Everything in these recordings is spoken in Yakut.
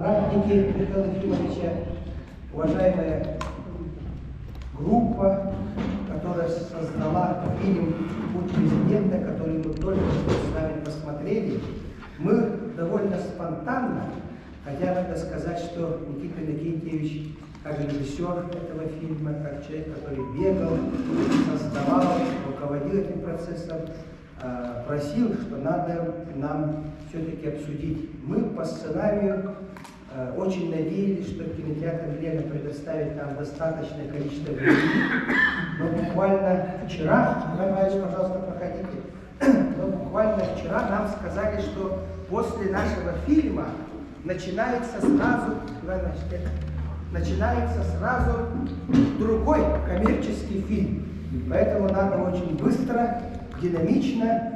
Соратники Михаила Ефимовича, уважаемая группа, которая создала фильм «Путь президента», который мы только что с вами посмотрели, мы довольно спонтанно, хотя надо сказать, что Никита Иннокентьевич, как режиссер этого фильма, как человек, который бегал, создавал, руководил этим процессом, просил, что надо нам все-таки обсудить. Мы по сценарию очень надеялись, что кинотеатр Лена предоставит нам достаточное количество времени. Но буквально вчера, Иван Иванович, пожалуйста, проходите, но буквально вчера нам сказали, что после нашего фильма начинается сразу, Иван Иванович, начинается сразу другой коммерческий фильм. Поэтому надо очень быстро, динамично,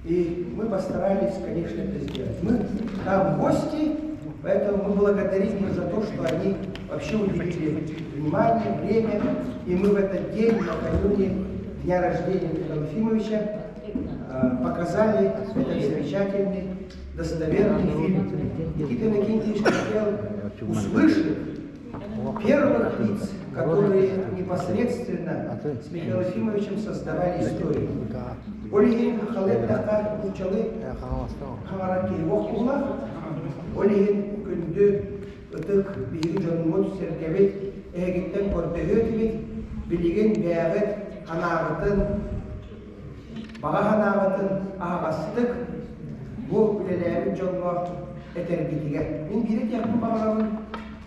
и мы постарались, конечно, это сделать. Мы там гости, поэтому мы благодарим их за то, что они вообще уделили внимание, время, и мы в этот день, накануне дня рождения Михаила Ефимовича, показали этот замечательный, достоверный фильм. Никита Иннокентьевич хотел услышать первых лиц, которые непосредственно с Михаилом Ефимовичем создавали историю. Ол иһин сахалыы эттэххэ нууччалыы хаҥарар киһи буолла. Ол иһин күндү ытык биһиги дьоммут сэргэбит эһигиттэн көрдөһүө этибит. Билигин бэйэҕит санааҕытын, баҕа санааҕытын аһаҕастык бу үлэлээбит дьоҥҥо этэргитигэр. Мин биири этиэхпин баҕарабын,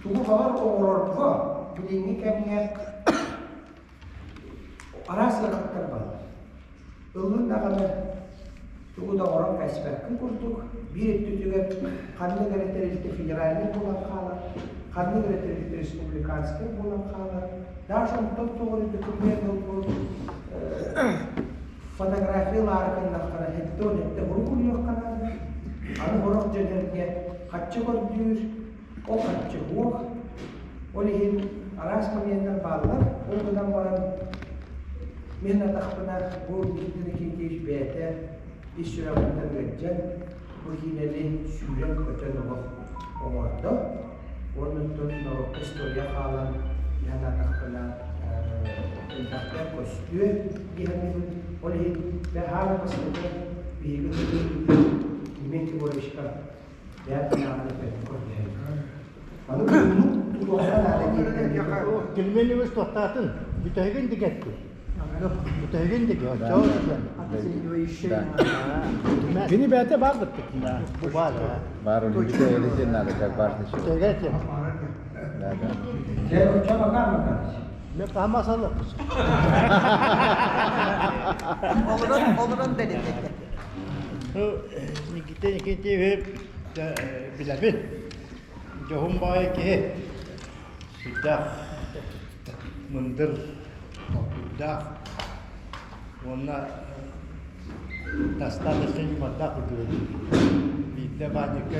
тугу баҕар оҥорорго билиҥҥи кэмҥэ араас ыарахаттар бааллар. Ыллын даҕаны тугу да оҥорон кэспэккин курдук, биир өттүтүгэр ханнык эрэ тэрилтэ федеральнай буолан хаалар, ханнык эрэ тэрилтэ республиканскай буолан хаалар. Даже онтон тоҕо эрэ документ ылбыт фотография ылаары гыннахтара сэттэ урук уруйуохха наада. Аны сорох дьиэлэргэ хаччы көрдүүр, ол хаччы суох. Ол иһин араас моменнар бааллар. Ол гынан баран мин атахпына бу Никита Иннокентьевич бэйэтэ ис сүрэҕиттэн ыалдьан бу киинэни сүүрэн-көтөн олох оҥордо. Уонна оттон норуокка история хаалан иһэн атахпына элбэхтэ көстүө диэхпин. Ол иһин бэһаары бастакы биһиги Климент Егоровичка бэйэм санаабын эппэппин көрдөһөбүн. Аны уһуннук тутуохха наада диэн Кельменевич туохтаатын бүтэһигин дигэтти. Бүтэһигин диги оччоо Кини бэйэтэ баар быттык. Баар. Баар бүтэһигин надо как важный человек. Бүтэһигэ Да, да. Дьэ, оччо Макар Макарович. Мен хаамасалык. Олорон, олорон бэриллэр. Никита Никитьевич билэбин. Дьоһун баҕайы киһи. Сүрдээх мындыр, толкуйдаах уонна достаточно юмордаах курдук Биирдэ баанньыкка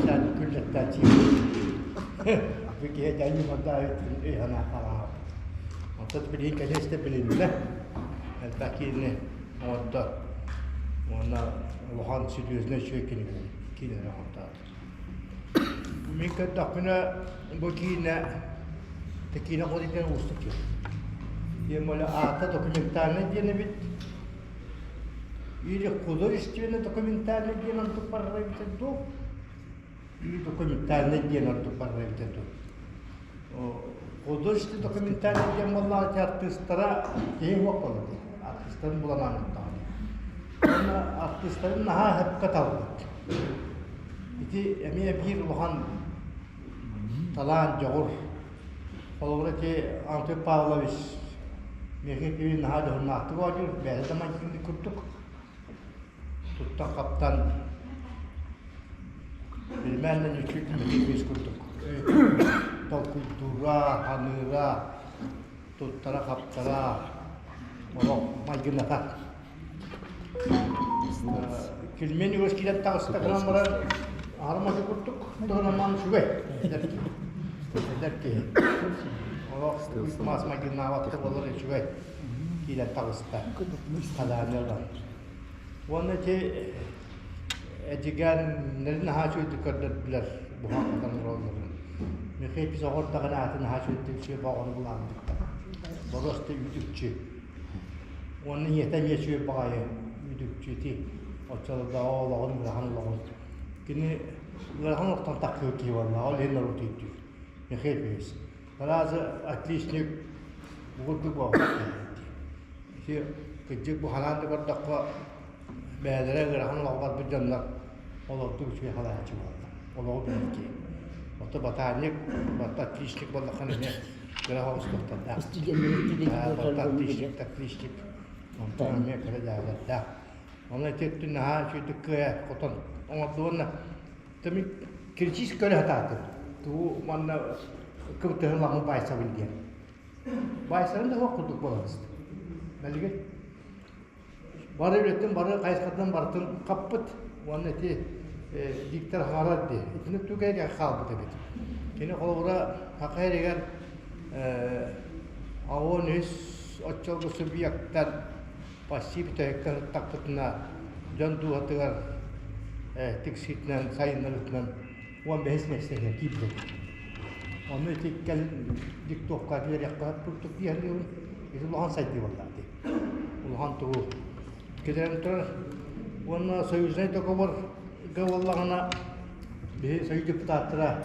саан күллэттээччи бу киһи дьэ юмордаах өй-санаа хаалаабыт. Онтон билигин кэлэ истэ билиннэ. Элбэх киһини оҥордо. Уонна улахан серьезный үчүгэй кинигэни оҥортоото. Мин көрдөхпүнэ, бу киинэ киинэ кодитин уустук киһи. Тем более аата документальный диэн эбит. Или художественный документальный диэн ордук барара эбитэ дуу, или документальный диэн ордук барара эбитэ дуу. Художественный документальный диэн буоллаҕа ити артыыстара киһи суох буолар дии. Артыыстарын булан аанньаттаҕына. Уонна артыыстарын наһаа сөпкө талбыт. Ити эмиэ биир улахан талаан, дьоҕур. Холобура ити Антон Павлович миэхэ ити наһаа дьоһуннаахтык оонньуур, бэйэтэ да майгыннык курдук туттан-хаптан билимээн үчүгэй курдук толкуйдуура, ханыыра, туттара-хаптара олох майгынната. Килмени өс киирэн таҕыста гынан баран аһарматы курдук туһунан үчүгэй эдэр киһи. Эдэр киһи. Олох мас майгыннаабатта буолар үчүгэй киирэн таҕыста. Хадааны ылан. Уонна ити Эдьигээннэрин наһаа үчүгэйдик көрдөрдүлэр буһан хатан олороллорун. Михаил оҕордаҕына аатын наһаа үчүгэйдик үчүгэй баҕаны булаабыттар. Боруоста үүт-үкчү. Уонна ийэтэ эмиэ үчүгэй баҕайы үүт-үкчү ити оччолордооҕу олоҕун ыарахан олоҕун. Кини ыарахан олохтон тахсыбыт киһи буолла, ол иһин норуот өйдүүр. Михаил Петрович. Разы отличник бугурдук буолбут Ити кырдьык бу ханаан да көрдөххө бэйэлэрэ ыарахан олоҕу барбыт дьоннор олордук үчүгэй халааччы буолла. Олоҕу билэр киһи. Ото ботаник, барыта отличник буоллаххына эмиэ кыра соҕус туохтардаах. Барыта отличник, отличник. Онтон эмиэ кыра дьаабылардаах. Онон ити өттүн наһаа үчүгэйдик кыайа хотон оҥорду уонна Тэмик кирчиис көрө сатаатым. Тугу манна кыбытыһын лаҥы баайсабын диэн. Баайсарын да суох курдук буолан истэ. Бэлиги бары үлэттэн бары хайысхатынан барытын хаппыт уонна ити диктор хаалар дии. Итини түгэнигэр хаалбыт эбит. Кини холобура саха эригэр 83 оччолго субъектар почти бүтэһиккэ сыттахпытына дьон дууһатыгар тиксиитинэн сайыннарыытынан 15 миэстэҕэ киирдим. Ону ити кэлин диктовка биэриэххэ курдук диэһэлиибин. Ити улахан сайдыы буолла дии. Улахан тугу кэлэн турар. Уонна союзнай договор буоллаҕына биһи союз депутаттара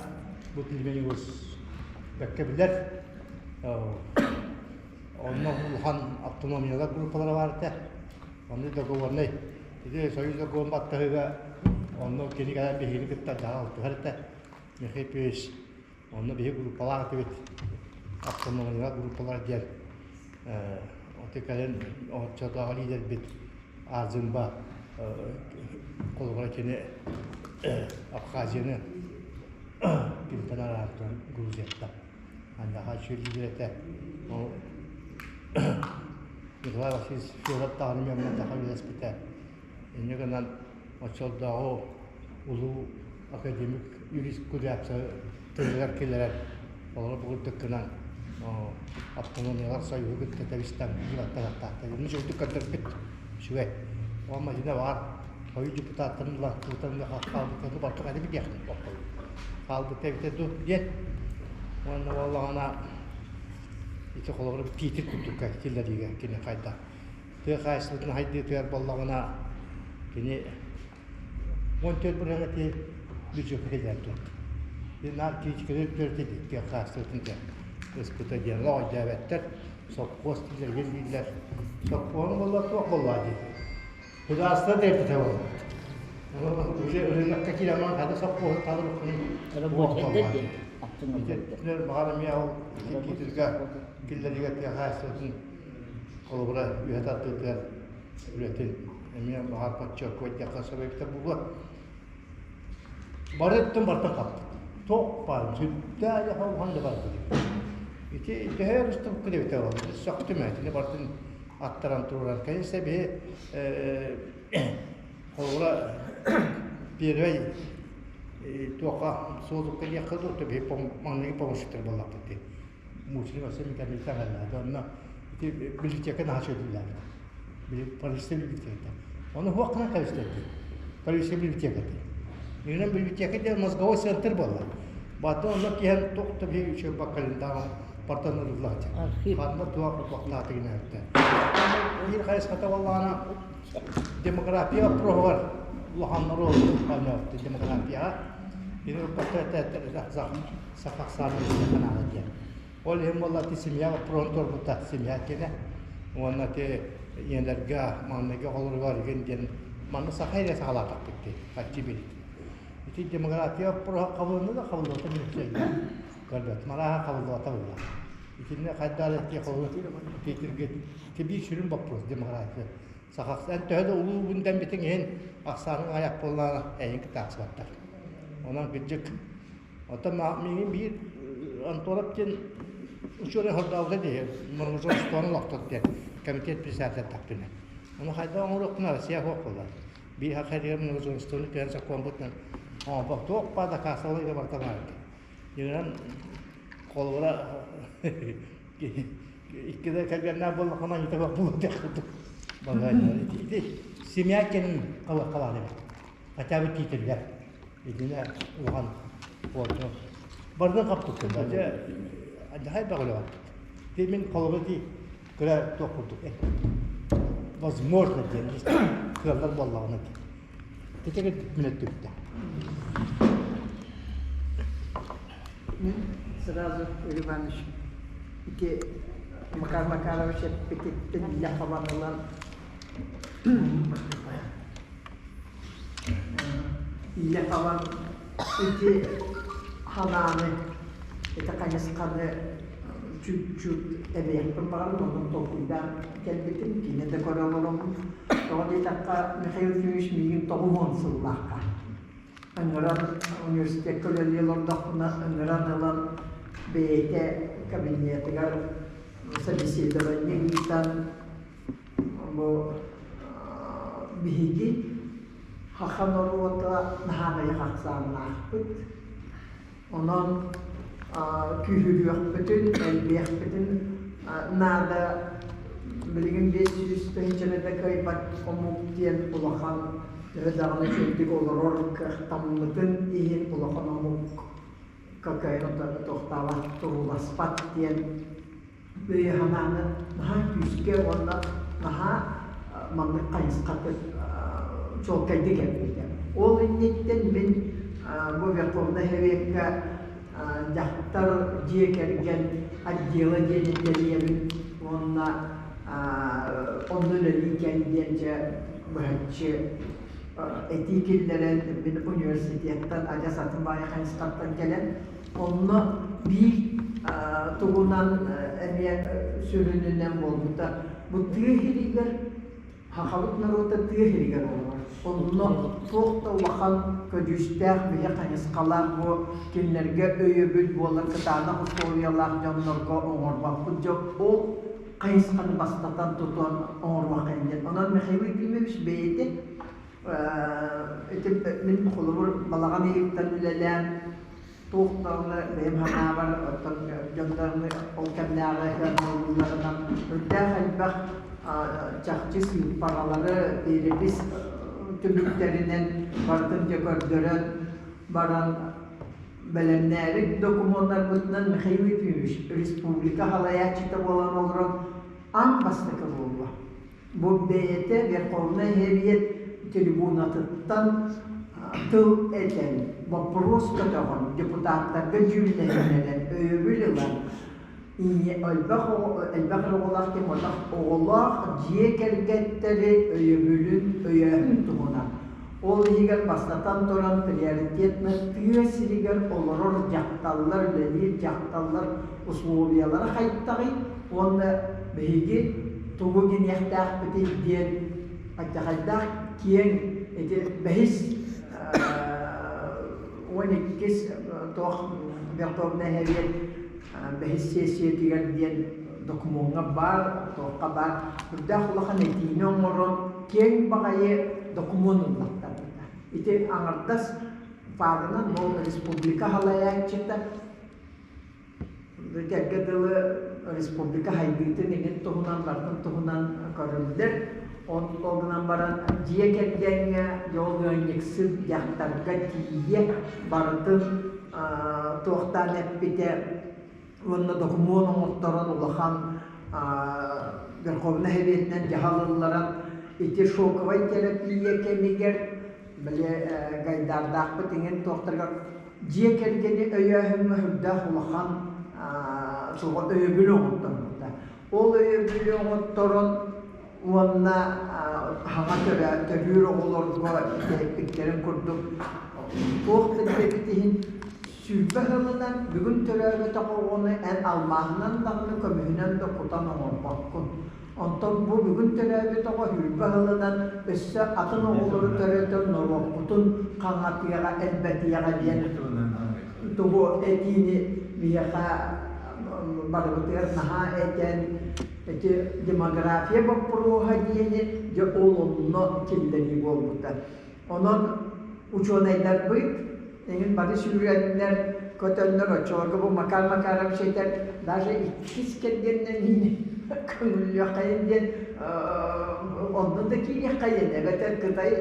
бу Пельмени бэккэ билэр. Онно улахан автономиялар группалара баар этэ. Онно договорнай ити Союз договорун баттаһыыга онно кини кэлэн биһигини кытта дьаһал алтыһар этэ. Михаил Петрович онно биһи группалаах этибит. Автономиялар группалара диэн оти кэлин оччотооҕу лидербит Азымба холобура кини Абхазияны кимтэн араартан Грузияттан Андаха үчүгэй этэ. Ол Николай Васильевич Федоров даҕаны миэхэ үлэлэспитэ. Инньэ гынан оччолдооҕу улуу академик юрист Кудрявцев тылыгар киллэрэн олору бугурдук гынан автономиялар союһу кытта тэбистэн баттаһыахтаахтар. Инни үчүгэйдик көрдөрбүт үчүгэй. Ол мадина баар хойу депутаттарын улааттыытан хаалбыттарын бартык аны билиэхтин хаалбыта эбитэ дуу диэн уонна буоллаҕына ити холобура Питер курдукка киллэриигэ кини хайдах тыа хаһаайыстыбатын хайдыытыгар буоллаҕына кини 14 бырыһыан ити бюджекка киллэрэн турар. Наар критикалыыр төрүтэ тыа хаһаайыстыбатын диэн ыспыта диэн олох өйдөөбөттөр сопхуос дииллэр дииллэр сопхуоһун буолла туох буолла дии Государство дэппитэ буолбут. Уже рынокка киирэн хата сопхуоһу талырыппын баҕар эмиэ ол киитиргэ киллэригэ тыа хаһаайыстыбатын холобура үөһэ тардыытыгар үлэтин эмиэ баҕар подчеркивать сөп эбитэ буолуо. Бары өттүн барытын хаппыт. Туох баар сүрдээх улахан да барбыт. Ити төһө өрүстүбүккэ эбитэ буолла. Сөхтүм ээ, итини барытын аттаран туруорар. Конечно, биһи холобура первый туохха суолукка диэххэ дуу, биһи маҥнайгы помощниктар буоллахпыт дии. Муслим вообще никогда не Онно ити библиотека наһаа үчүгэйдик Полиция библиотеката. Ону хуох гынан кэбистэрдим. Полиция библиотеката. Инэн библиотека диэн мозговой центр буолла. Баты онно киһэн туох да биһи үчүгэй баккалиндаан партан ырыллааччы. Ханна туох туохтааты гинээттэ. Биир хайысхата буоллаҕына демография вопроһугар улахан оруолу оонньообут демографияҕа. Кини саха ахсаана канаала диэн. Ол иһин буолла ити семья вопроһун турбута семья киэнэ. Уонна ити ийэлэргэ маҥнайгы оҕолоругар игин диэн манна саха эрэ саҕалаатахпыт дии хаччы билит. Ити демография вопроһа хабылынна да хабыллыбата мин көрбөтүм арааһа хабыллыбата буолла. Итиннэ хайдах эрэ ити холу Питергэ ити биир сүрүн боппуруос демография. Саха эн төһө да улуу дэммитиҥ иһин ахсааныҥ аҕыйах буоллаҕына эйигин кытта аахсыбаттар. Онон кырдьык Оттон миигин биир Антонов диэн учуонай хордообута дии, Моргужовствоны олохтот диэн комитет председатель тахтына. Ону хайдах оҥоруохпун Россия суох буолла. Биир хахайдыгар Моргужовствоны түһэн сокуонбутунан оҥорбох туох баар дакаастабыл ыга барыта баар эбит. Дьиҥинэн холобура икки да кэргэннээх буоллаххына аньыта суох буолуо диэх курдук. Ити семья кэнин халаан эбит. Хотя бы тиитиллэр. Итинэ улахан пуорду. Барытын хаппыккын да. Дьэ, дьаһай бөҕөлөөхпүт. Ти мин холобур дии кыра туох курдук возможно диэн кыаллар буоллаҕына диэн. Тэтэгэр мин өттүбүттэ. Мин сразу Юрий Иванович ити Макар Макарович эппититтэн илэ хабан ылан илэ хабан ити ханааны ити хайысханы чуть-чуть эбиэхпин баҕарым онон толкуйдаан кэлбитим кини да көрө олоробун тоҕо диэтэххэ Михаил Ефимович миигин 90 сыллаахха ыҥыран университекка үлэлии олордохпуна ыҥыран ылан бэйэтэ кабинетыгар собеседование ыытан бу биһиги саха норуота наһаа аҕыйах ахсааннаахпыт. Онон күүһүрүөхпүтүн, элбиэхпитин наада. Билигин 500 тыһыынчаны да кыайбат омук диэн улахан төһө даҕаны үчүгэйдик олорор кыахтаммытын иһин улахан омук кыайан туохтаабат, турууласпат диэн өйө-санааны наһаа күүскэ уонна наһаа маннык хайысхатык чуолкайдык эппитэ. Ол инниттэн мин бу Верховнай Советка дьахтар дьиэ кэргэн отдела диэни тэрийэбин уонна онно үлэлии кэл диэн дьэ быһаччы этии киллэрэн мин университеттан адьас атын баайы хайысхаттан кэлэн Онно биир тугунан эмиэ сүрүнүнэн буолбута. Бу тыа иһигэр сахабыт норуота тыа иһигэр олорор. Онно туох да улахан көдьүүстээх биһи хайысхалаах бу кинилэргэ өйөбүл буолар кытаанах условиялаах дьоннорго оҥорбоппут дьон ол хайысханы бастатан тутан оҥоруохха диэн. Онон Михаил Ефимович бэйэтэ ити мин холобур балаҕан ыйыттан үлэлээн туох даҕаны бэйэм санаабар оттон дьон даҕаны ол кэмнээҕи ыараханларынан үрдээх элбэх чахчы сыыппаралары перепись түмүктэринэн барытын дьэ көрдөрөн баран бэлэмнээбит докумуоннарбытынан Михаил Ефимович республика салайааччыта буолан олорон аан бастакы буолла. Бу бэйэтэ Верховнай Сэбиэт трибунатыттан тыл этэн, боппуруос көтөҕөн, депутаттарга дьүүллэһиннэрэн, өйөбүл ылан, элбэх элбэх оҕолоох ким оҕолоох дьиэ кэргэттэри өйөбүлүн өйөөһүн туһунан. Ол иһигэр бастатан туран приоритетно тыа сиригэр олорор дьахталлар, үлэлиир дьахталлар условиялара хайдаҕый уонна биһиги тугу гиниэхтээхпитий диэн алдьархайдаах киэҥ ити бэһис 12-ис туох Верховнай Сэбиэт бэһис сиэссийэтигэр диэн докумуоҥҥа баар, туохха баар үрдээх улахан этиини оҥорон киэҥ баҕайы докумуон ыллаттарбыта. Ити аҥардас фагынан ол республика салайааччыта Этэргэ дылы республика хайдыытын иҥин туһунан барытын туһунан көрүллэр. Ол гынан баран дьиэ кэргэҥҥэ дьол ыанньыксыт дьахтарга тиийэ барытын туохтаан эппитэ уонна докумуон оҥотторон улахан Верховнай Сэбиэтинэн дьаһал ылларан ити шоковай терапия кэмигэр били Гайдардаахпыт иҥин туохтарыгар дьиэ кэргэни өйөөһүҥҥэ сүрдээх улахан өйөбүл оҥотторбута. Ол өйөбүлү оҥотторон уонна саҥа төрүүр оҕолорго итэйпиттэрин курдук туох да диэбит иһин 20 сылынан бүгүн төрөөбөтөх оҕону эн алмааһынан даҕаны көмүһүнэн да кутан оҥорбоккун. Онтон бу бүгүн төрөөбүт оҕо 20 сылынан өссө атын оҕолору төрөтөн норуоппутун хаҥатыаҕа, элбэтиэҕэ диэн тугу этиини биһиэхэ барыбытыгар наһаа этэн ити демография боппуруоһа диэни дьэ ол онно киллэрии буолбута. Онон учуонайдарбыт эҥин бары сүүрэннэр, көтөннөр оччолорго бу Макар Макарович этэр даже иккис кэргэннэниини көҥүллүөххэйин диэн онно да киириэххэйин эбэтэр Кытай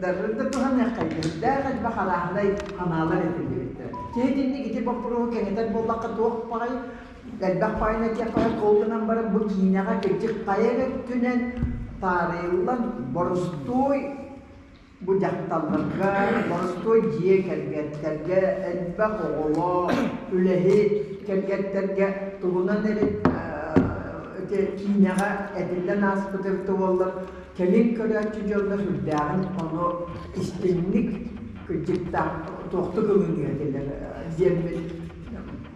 дарын да туһаныаххайын үрдээх элбэх арааһынай ханаалар этиллибиттэр. Киһи итинник ити боппуруоһу кэҥэтэр буоллахха туох баҕай элбэх баҕайыны этиэххэ ол гынан баран бу киинэҕэ кырдьык хайа эрэ өттүнэн таарыйыллан боростуой бу дьахталларга, боростуой дьиэ кэргэттэргэ, элбэх оҕолоох, үлэһит кэргэттэргэ тугунан эрэ ити киинэҕэ этиллэн ааспыт эбитэ буоллар, кэлин көрөөччү дьонно сүрдээҕин ону истиҥник кырдьыктаах туохтук ылыныа этилэр диэммин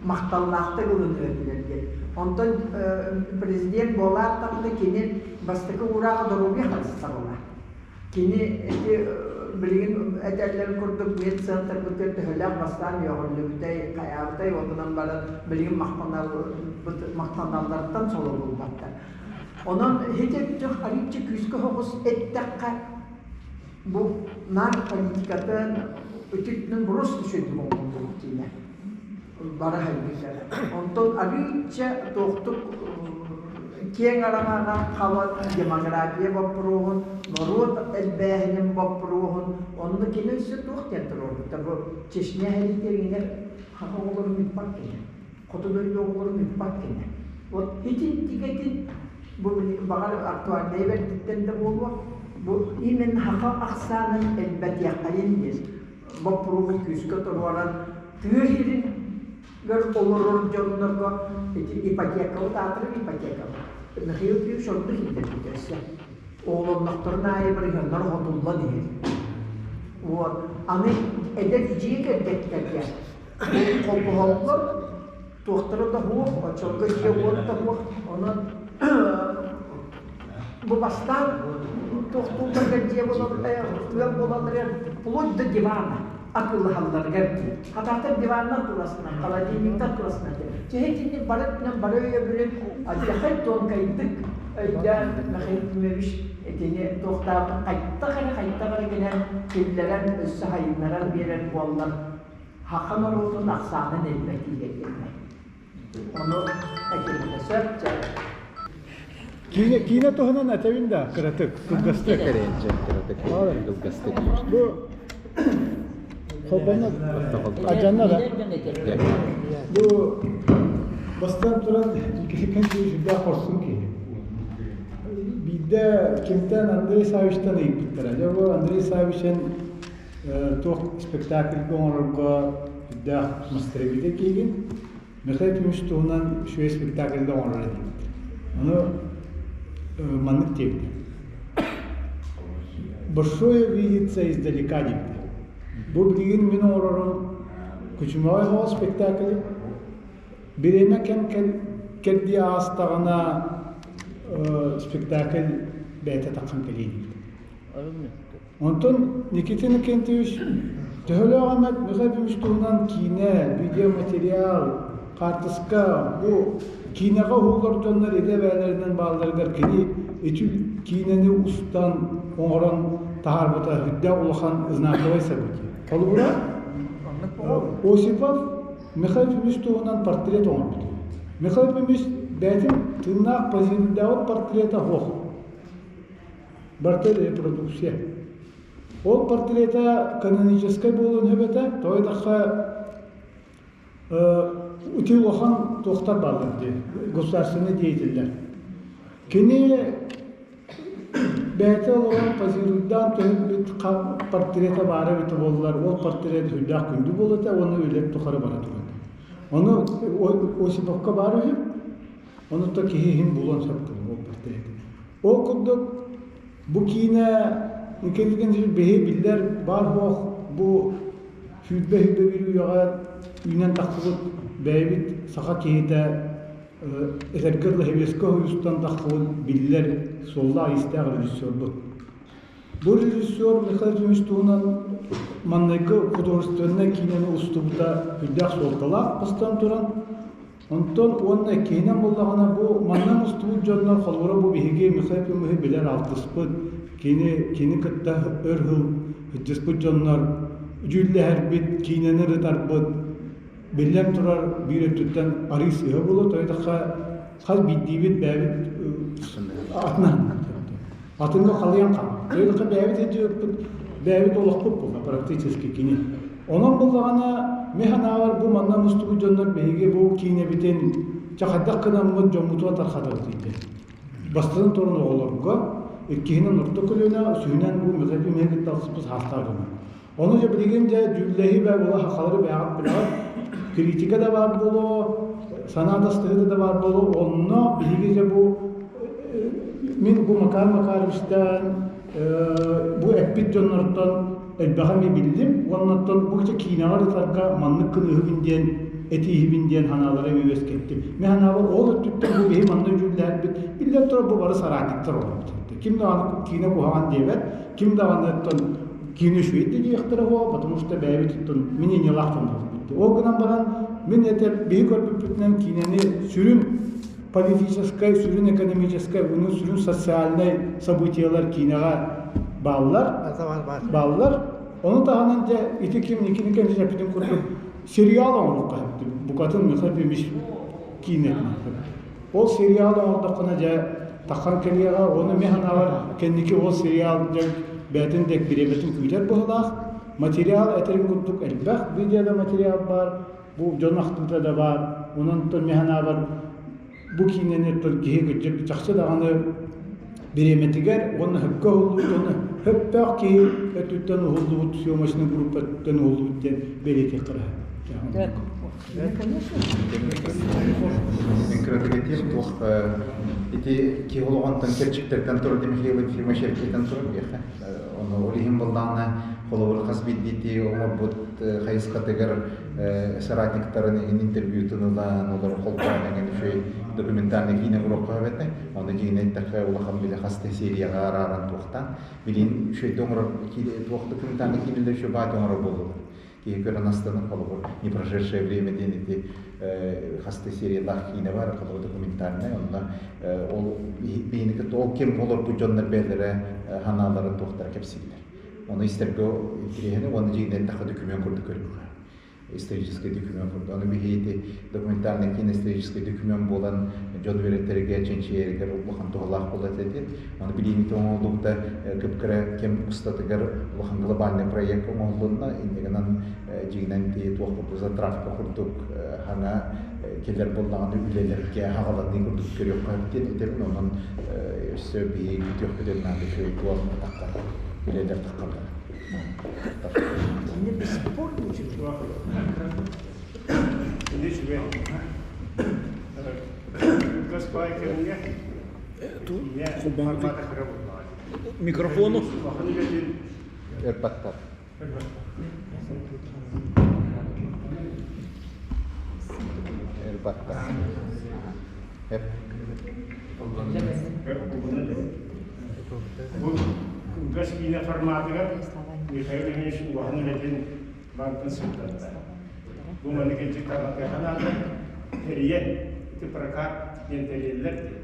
махталлаахтык ылыныа этилэр диэн. Онтон президент буолаат даҕаны кини бастакы уурааҕа доруобуйа харыстабыла. Кини ити билигин этэллэрин курдук медцентрбытыгар төһөлөөх бастаан үөҕүллүбүтэй, хайаабытай оннунан баран билигин махтаналларыттан соло булбаттар. Онон ити өттөх арыычча күүскэ соҕус эттэххэ бу наар политикатын үтүктүн бурус үчүгэй оҥорбут диинэ бара сылдьар. Онтон арыычча туохтук киэҥ араҥаҕа хабан демография боппуруоһун, норуот элбээһинин боппуруоһун, онно кини өссө туох диэн туруорбута бу Чечня сэриитигэр хаха оҕолорун ыыппат кини, хоту дойду оҕолорун ыыппат кини. Вот итин тигэтин бу баҕар актуальнай бэрдиттэн да буолуо, бу именно хаха ахсаанын элбэтиэххэйин диэн боппуруоһу күүскэ туруоран тыа сиригэр олорор дьоннорго ити ипотекабыт аатырар ипотекабыт. Михаил Кириллович оннук иһиллэрбит өссө. Оҕолоннохторун аайы барыһаннар оҕотуллан иһэр. Вот. Аны эдэр дьиэ кэргэттэргэ холбоһоллор, туохтара да суох, оччолорго дьиэ-уот да суох. Онон бу бастаан туохтуулларыгар дьиэ ыал буолалларыгар вплоть до дивана атыылаһалларыгар дии. Хатаатар диваннар туласынан, холодильниктар туласынан диэн. Чэһи итинник бары өттүнэн бары өйөбүлүн алдьархай тонкайдык өйдөөн Михаил Ефимович итини туохтаабытын хайдах эрэ хайдах эрэ гынан киллэрэн өссө сайыннаран биэрэр буоллар саха норуотун ахсаанын элбэтиигэ диэннэр. Ону этимэтэ сөп дьэ. Киинэ, киинэ туһунан этэбин да, кыратык, кылгастык. Кэрэйэнчэ, кыратык, кылгастык. Бу холбонно адьанна да. Бу бастан туран киһи сүрдээх хорсун киһи. Биирдэ кимтэн Андрей Савичтан ыйыппыттара. Дьэ бу Андрей Савичен туох спектакльга оҥорорго сүрдээх мастеровита киһигин. Михаил Ефимович туһунан үчүгэй спектакльда оҥорор этибит. Ону маннык диэбитэ. Большое видится издалека диэбитэ. Бу билигин мин оҥорорум Күчүмэҕэй оҕо спектакль бириэмэ кэм кэрдии аастаҕына спектакль бэйэтэ тахсан кэлиэ диэбитэ. Онтон Никита Иннокентьевич төһөлөөх эмэ Михаил Ефимович туһунан киинэ, видеоматериал, хаартыска бу киинэҕэ уһуллар дьоннор идэ бэйэлэринэн баалларыгар кини ити киинэни устан оҥорон таһаарбыта сүрдээх улахан знаковай событие. Холобура, Осипов Михаил Ефимович туһунан портрет оҥорбут. Михаил Ефимович бэйэтин тыыннаах позитивдаабыт портрета суох. Барыта репродукция. Ол портрета каноническай буолуон сөп этэ, тоҕо диэтэххэ ити улахан туохтар бааллар дии, государственнай деятеллэр. Кини бэйэтэ олорон позируйдаан түһэрбит портрета баара эбитэ буоллар, ол портрет сүрдээх күндү буолуо этэ уонна үлэ тухары бара турар. Ону Осиповка баар үһү, ону то киһи иһин булуон сөп буолуо ол портреты. Ол курдук бу киинэ Никитин биһи биллэр баар-суох бу 20-21 үйэҕэ үүнэн тахсыбыт бэйэбит саха киһитэ этэргэ дылы Сэбиэскэй Союзтан тахсыбыт биллэр суоллаах-иистээх режиссербут. Бу режиссер Михаил Ефимович туһунан маҥнайгы художественнай киинэни устубута сүрдээх суолталаах бастан туран Онтон уонна иккиһинэн буоллаҕына бу манна мустубут дьоннор холобура бу биһиги Михаил Ефимовиһы билэр алтыспыт, кини кини кытта өр сыл сылдьыспыт дьоннор дьүүллэһэрбит, киинэни ырытарбыт, биллэн турар биир өттүттэн арыы сыыһа буолуо, тоҕо диэтэххэ хас биирдиибит бэйэбит атынан атыҥҥа халыйан хаалар. Тоҕо диэтэххэ бэйэбит сылдьыбыппыт, бэйэбит олохпут буолла практически кини. Онон буоллаҕына. мин санаабар бу манна мустубут дьоннор биһиги бу киинэбитин чэ хайдах гынаммыт дьоммутугар тарҕатабыт диэн. Бастатан туран оҕолорго, иккиһинэн орто көлүөнэ, үсүһүнэн бу Михаил Ефимовиһы кытта алтыспыт саастаах дьоно. Ону дьэ билигин дьэ дьүүллэһии баа буола сахалары бэйэҕит билэҕит, критика да баар буолуо, санаа тастыһыыта да баар буолуо, онно биһиги дьэ бу мин бу Макар Макаровичтан бу эппит дьоннортон элбэҕи эмиэ биллим уонна оттон бу киинэҕэ ырытарга маннык кыныыһыбын диэн этииһибин диэн санаалары эмиэ үөскэттим. Мин санаабар ол өттүттэн бу биһи манна дьүүллэһэрбит биллэн турар бу бары соратниктар олорбут. Ким даҕаны киинэ куһаҕан диэбэт, ким даҕаны оттон киинэ үчүгэй да диэхтэрэ буо, потому что бэйэбит оттон мнениелаах дьон буолбут. Ол гынан баран мин этэр биһи көрбүппүтүнэн киинэни сүрүн политическай, сүрүн экономическай, уну сүрүн социальнай событиелар киинэҕэ бааллар. Бааллар. Ону таһынан дьэ ити ким Никита Николаевич эппитин курдук сериал оҥоруохха сөп. Букатын Михаил Ефимович киинэтин. Ол сериал оҥордоххуна дьэ таххан кэлиэҕэ, ону мин санаабар кэнники ол сериал дьэ бэйэтин да бириэмэтин күүтэр быһыылаах. Материал этэрин курдук элбэх видео да материал баар, бу дьон ахтыыта да баар. Онон мин санаабар бу киинэни киһи кырдьык чахчы даҕаны бириэмэтигэр уонна сөпкө уһуллубут уонна сөптөөх киһи өттүттэн уһуллубут съемочный группа өттүттэн уһуллубут диэн бэлиэтиэххэ Мин кыратык этиэм туох ити киһи олоҕунтан кэрчиктэртэн турар Михаил Ефимович эркийтэн турар диэхэ. Ону ол иһин буоллаҕына холобур хас биирдии оҥорбут хайысхатыгар соратниктарын иһин интервьютун ылан олор холбоон эҥин үчүгэй документальный киинэ оҥоруохха эбэтэ. Ону дьиҥинэн эттэххэ улахан били хас да серияҕа арааран туохтаан билин үчүгэйдик оҥорор туох документальный киинэлэр үчүгэй баайы оҥорор буоллулар. Киһи көрөн астынан холобур не прошедшее время диэн ити хас да сериялаах киинэ бар холобур документальный онно ол биһини кытта ол ким олорбут дьоннор бэйэлэрэ ханааларын туохтара кэпсииллэр. Ону истэргэ интириэһини уонна дьиҥинэн эттэххэ документ курдук көрүөххэ. Историческай документ курдук. Аны биһи ити документальный киин историческай документ буолан дьон үөрэттэригэр, чинчийэригэр улахан туһалаах буолар этэ. Аны билиини оҥоһуллубута кып-кыра кэм устатыгар улахан глобальный проект оҥоһуллунна. Инньэ гынан дьиҥинэн ти туох курдук затравка курдук хаҥа кэлэр буоллаҕына үлэлэргэ хаҕаланыы курдук көрүөххэ сөп диэн этэбин. Онон өссө биһиги күүтүөхпүтүн наада үчүгэй туох таххар үлэлэр таххаллар. Кини бесспорно үчүгэй. Кини үчүгэй. Госпай кэмҥэ Микрофону. Ырбаттар. Ырбаттар. Бу кылгас киинэ форматыгар Михаил Ильич улахан үлэтин бантын сырдатта. Бу маннык илдьит-тарҕатыаха наада. Тэрийэн, ити прокат диэн тэрийэллэр дии.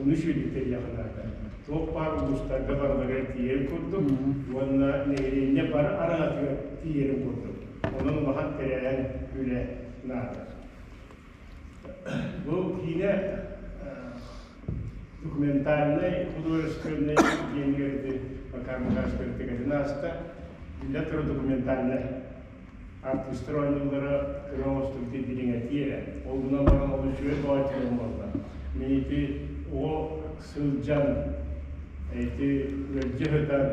Ону үчүгэйдик тэрийиэхэ наада. Туох баар улуустарга барыларыгар тиийэрин курдук уонна нэһилиэнньэ бары араҥатыгар тиийэрин курдук. Онон улахан тэрээһин үлэ наада. Бу киинэ документальнай художественнай диэнигэр ити Макар Макарович кэлтэгэтин ааста. Биллэн турар документальнай артыыстар оонньууллара кыра оҥостубут дириҥэтии эрэ. Ол гынан баран ол үчүгэй баҕайы буолла. Мин ити оҕо сылдьан ити ыалдьа сытан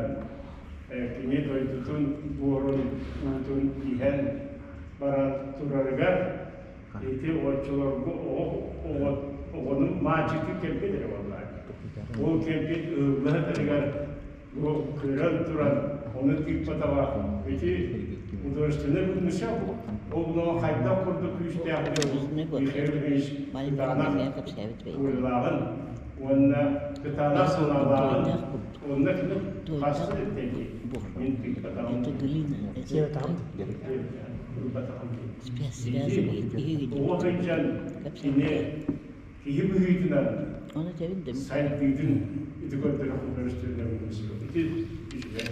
кини дойдутун буорун уутун иһэн баран турарыгар ити оччолорго оҕо оҕону маачыты кэлбит эрэ буоллаҕа. Ол кэлбит ыһылла сытарыгар Бу көрөн туран, ону тыыппатаҕа ити художественнай вымысел ол гынан хайдах курдук күүстээх Михаил Ильич кытаанах уйлааҕын уонна кытаанах санаалааҕын онно кини хаста эттэги мин тыыппатаҕым ылбатаҕым оҕо сылдьан кини киһи быһыытынан сайдыытын ити көрдөрө художественнай ити үчүгэй.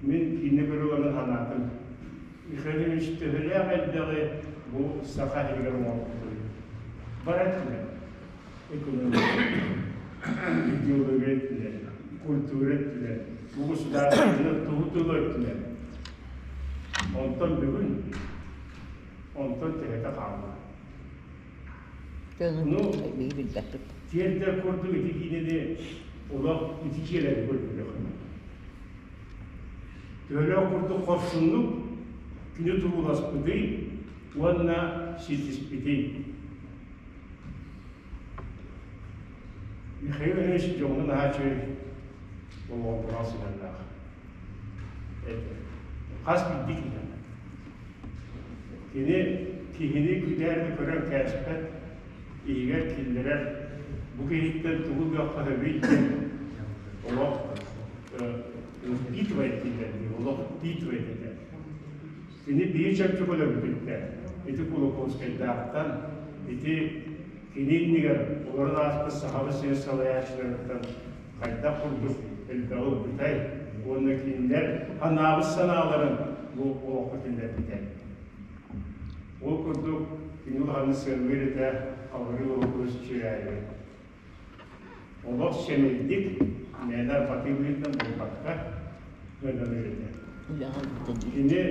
Мин киинэ көрүлэрин санаатым. Михаил Ильич төһөлөөх элбэҕи бу саха иһигэр оҥорбутуй? Бар өттүнэн, экономика, идеология өттүнэн, культура өттүнэн, бу государственный тугу тыл өттүнэн. Онтон бүгүн онтон төһөтө хаалла. Ну, тиэрдэр курдук ити киинэни олох ити дьиэлэргэ көрдүөххэ. Төһөлөөх курдук хорсуннук кини турууласпытый уонна ситиспитий. Михаил Ильич дьоҥҥо наһаа үчүгэй болҕомтолоох сыһыаннаах этэ. Хас биирдии киһиэхэ. Кини киһини күтээрди көрөн кээспэт, иһигэр киллэрэр, бу киһиттэн тугу гыахха сөбүй диэн олох впитывает дииллэр дии, олох впитывает этэ. Кини биир чөмчөк өлөрбүтүттэн, ити Кулаковскайдаахтан, ити кини иннигэр олорон ааспыт Сахабыт сирин салайааччыларыттан хайдах курдук элбэҕи ылбытай уонна кинилэр анаабыт санааларын бу олоххо киллэрбитэ. Ол курдук кини улаханнык сыаналыыр этэ Хабырыыл Олукулус Чиряевы. Олох сэмэйдик, мээнэ арбатыы быһыытынан буолбакка, ыаналыыр этэ. Кини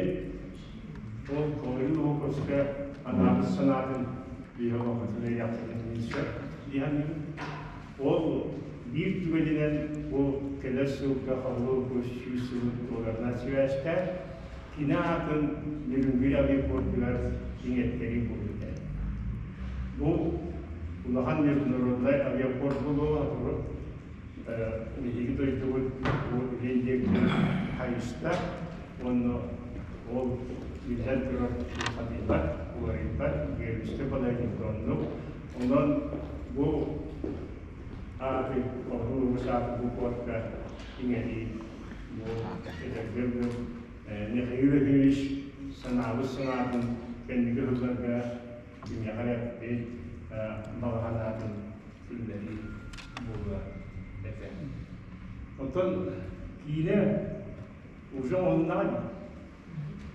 ол Хабырыыл Олукулуска анаабыт санаатын биһи олоххутун өйүөхпүтүн сөп дии саныыбын. Ол биир түгэнинэн бу кэлэр сылга Хабырыыл Олукулус 100 сылын туоларынан сибээстээн, кини аатын Нерюнгри авиапордугар иҥэртэрии буолбута. Бу улахан международнай авиапорт буолуоҕа туру биһиги дойдубут бу илин диэки хайыста уонна ол биллэн турар хатыйбат, уларыйбат, геологическай балаһыанньата оннук. Онон бу ааты Хабырыыл ааты бу портка иҥэрии бу эдэргэ Михаил Ефимович санаабыт санаатын кэнники сылларга киниэхэ эрэ эппит баҕа санаатын киллэрии буолуо этэ. Оттон киинэ уже оннаҕа дии.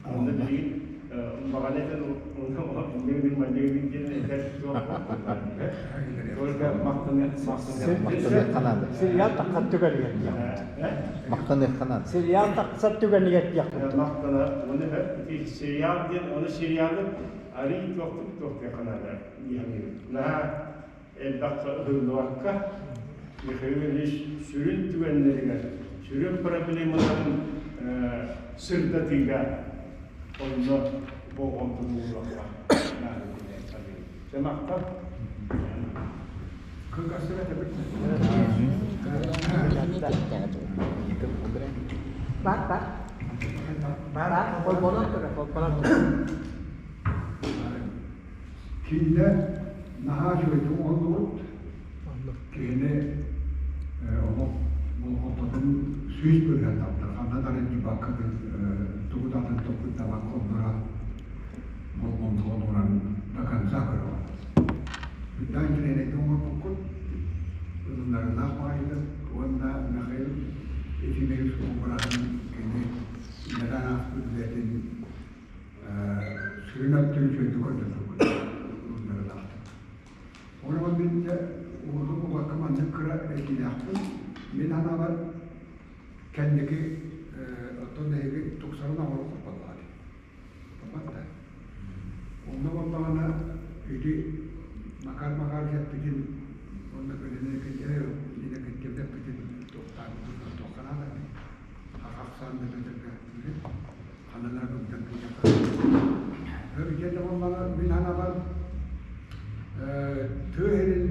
Онно билигин баҕана этэн онно манныгын диэн этэр суох. Только Махтаныахха Сериал таххар түгэнигэр диэхпит. Махтаныахха наада. Сериал тахсар түгэнигэр диэхпит. Махтана оны ити сериал диэн оны сериалы арый туохтук туохтуохха наада диэхмин. Наһаа элбэх ыһыллыбакка Михаил Ильич сүрүн түгэннэригэр, сүрүн проблемаларын сырдатыыга онно болҕомтону ууруохха наада диэн саныыбын. Дьэ махтал. Бар, бар. Бар, холбонон турар, холбонон турар. Киинэ наһаа үчүгэйдик оҥоһуллубут. Киһини олох болҕомтотун 100% тардар. Ханна да аралдьыйбакка тугу да атын толкуйдаабакка оннура болҕомтоҕун ууран до конца көрөҕүн. Үрдээх инженерийгэ оҥорбуккут, ылыннарыылаах баҕайытык уонна Михаил Ефимович уобараһын кини үлэлээн ааспыт үлэтин сүрүн өттүн үчүгэйдик көрдөрбүккүт ылыннарыылаахтык. Ол мин дьэ уһуннук убакка маннык кыра этиилээхпин. Мин санаабар кэнники оттон эһиги тупсаран оҥоруоххут буоллаҕа дии. Туппат да. Онно буоллаҕына ити Макар Макарович эппитин уонна Галина Иннокентьевна эппитин туохтаабытын туохха наада ахсаан да бэтэргэ ханан эрэ кыбытан кыйдахха. Итиэннэ буоллаҕына мин санаабар тыа сирин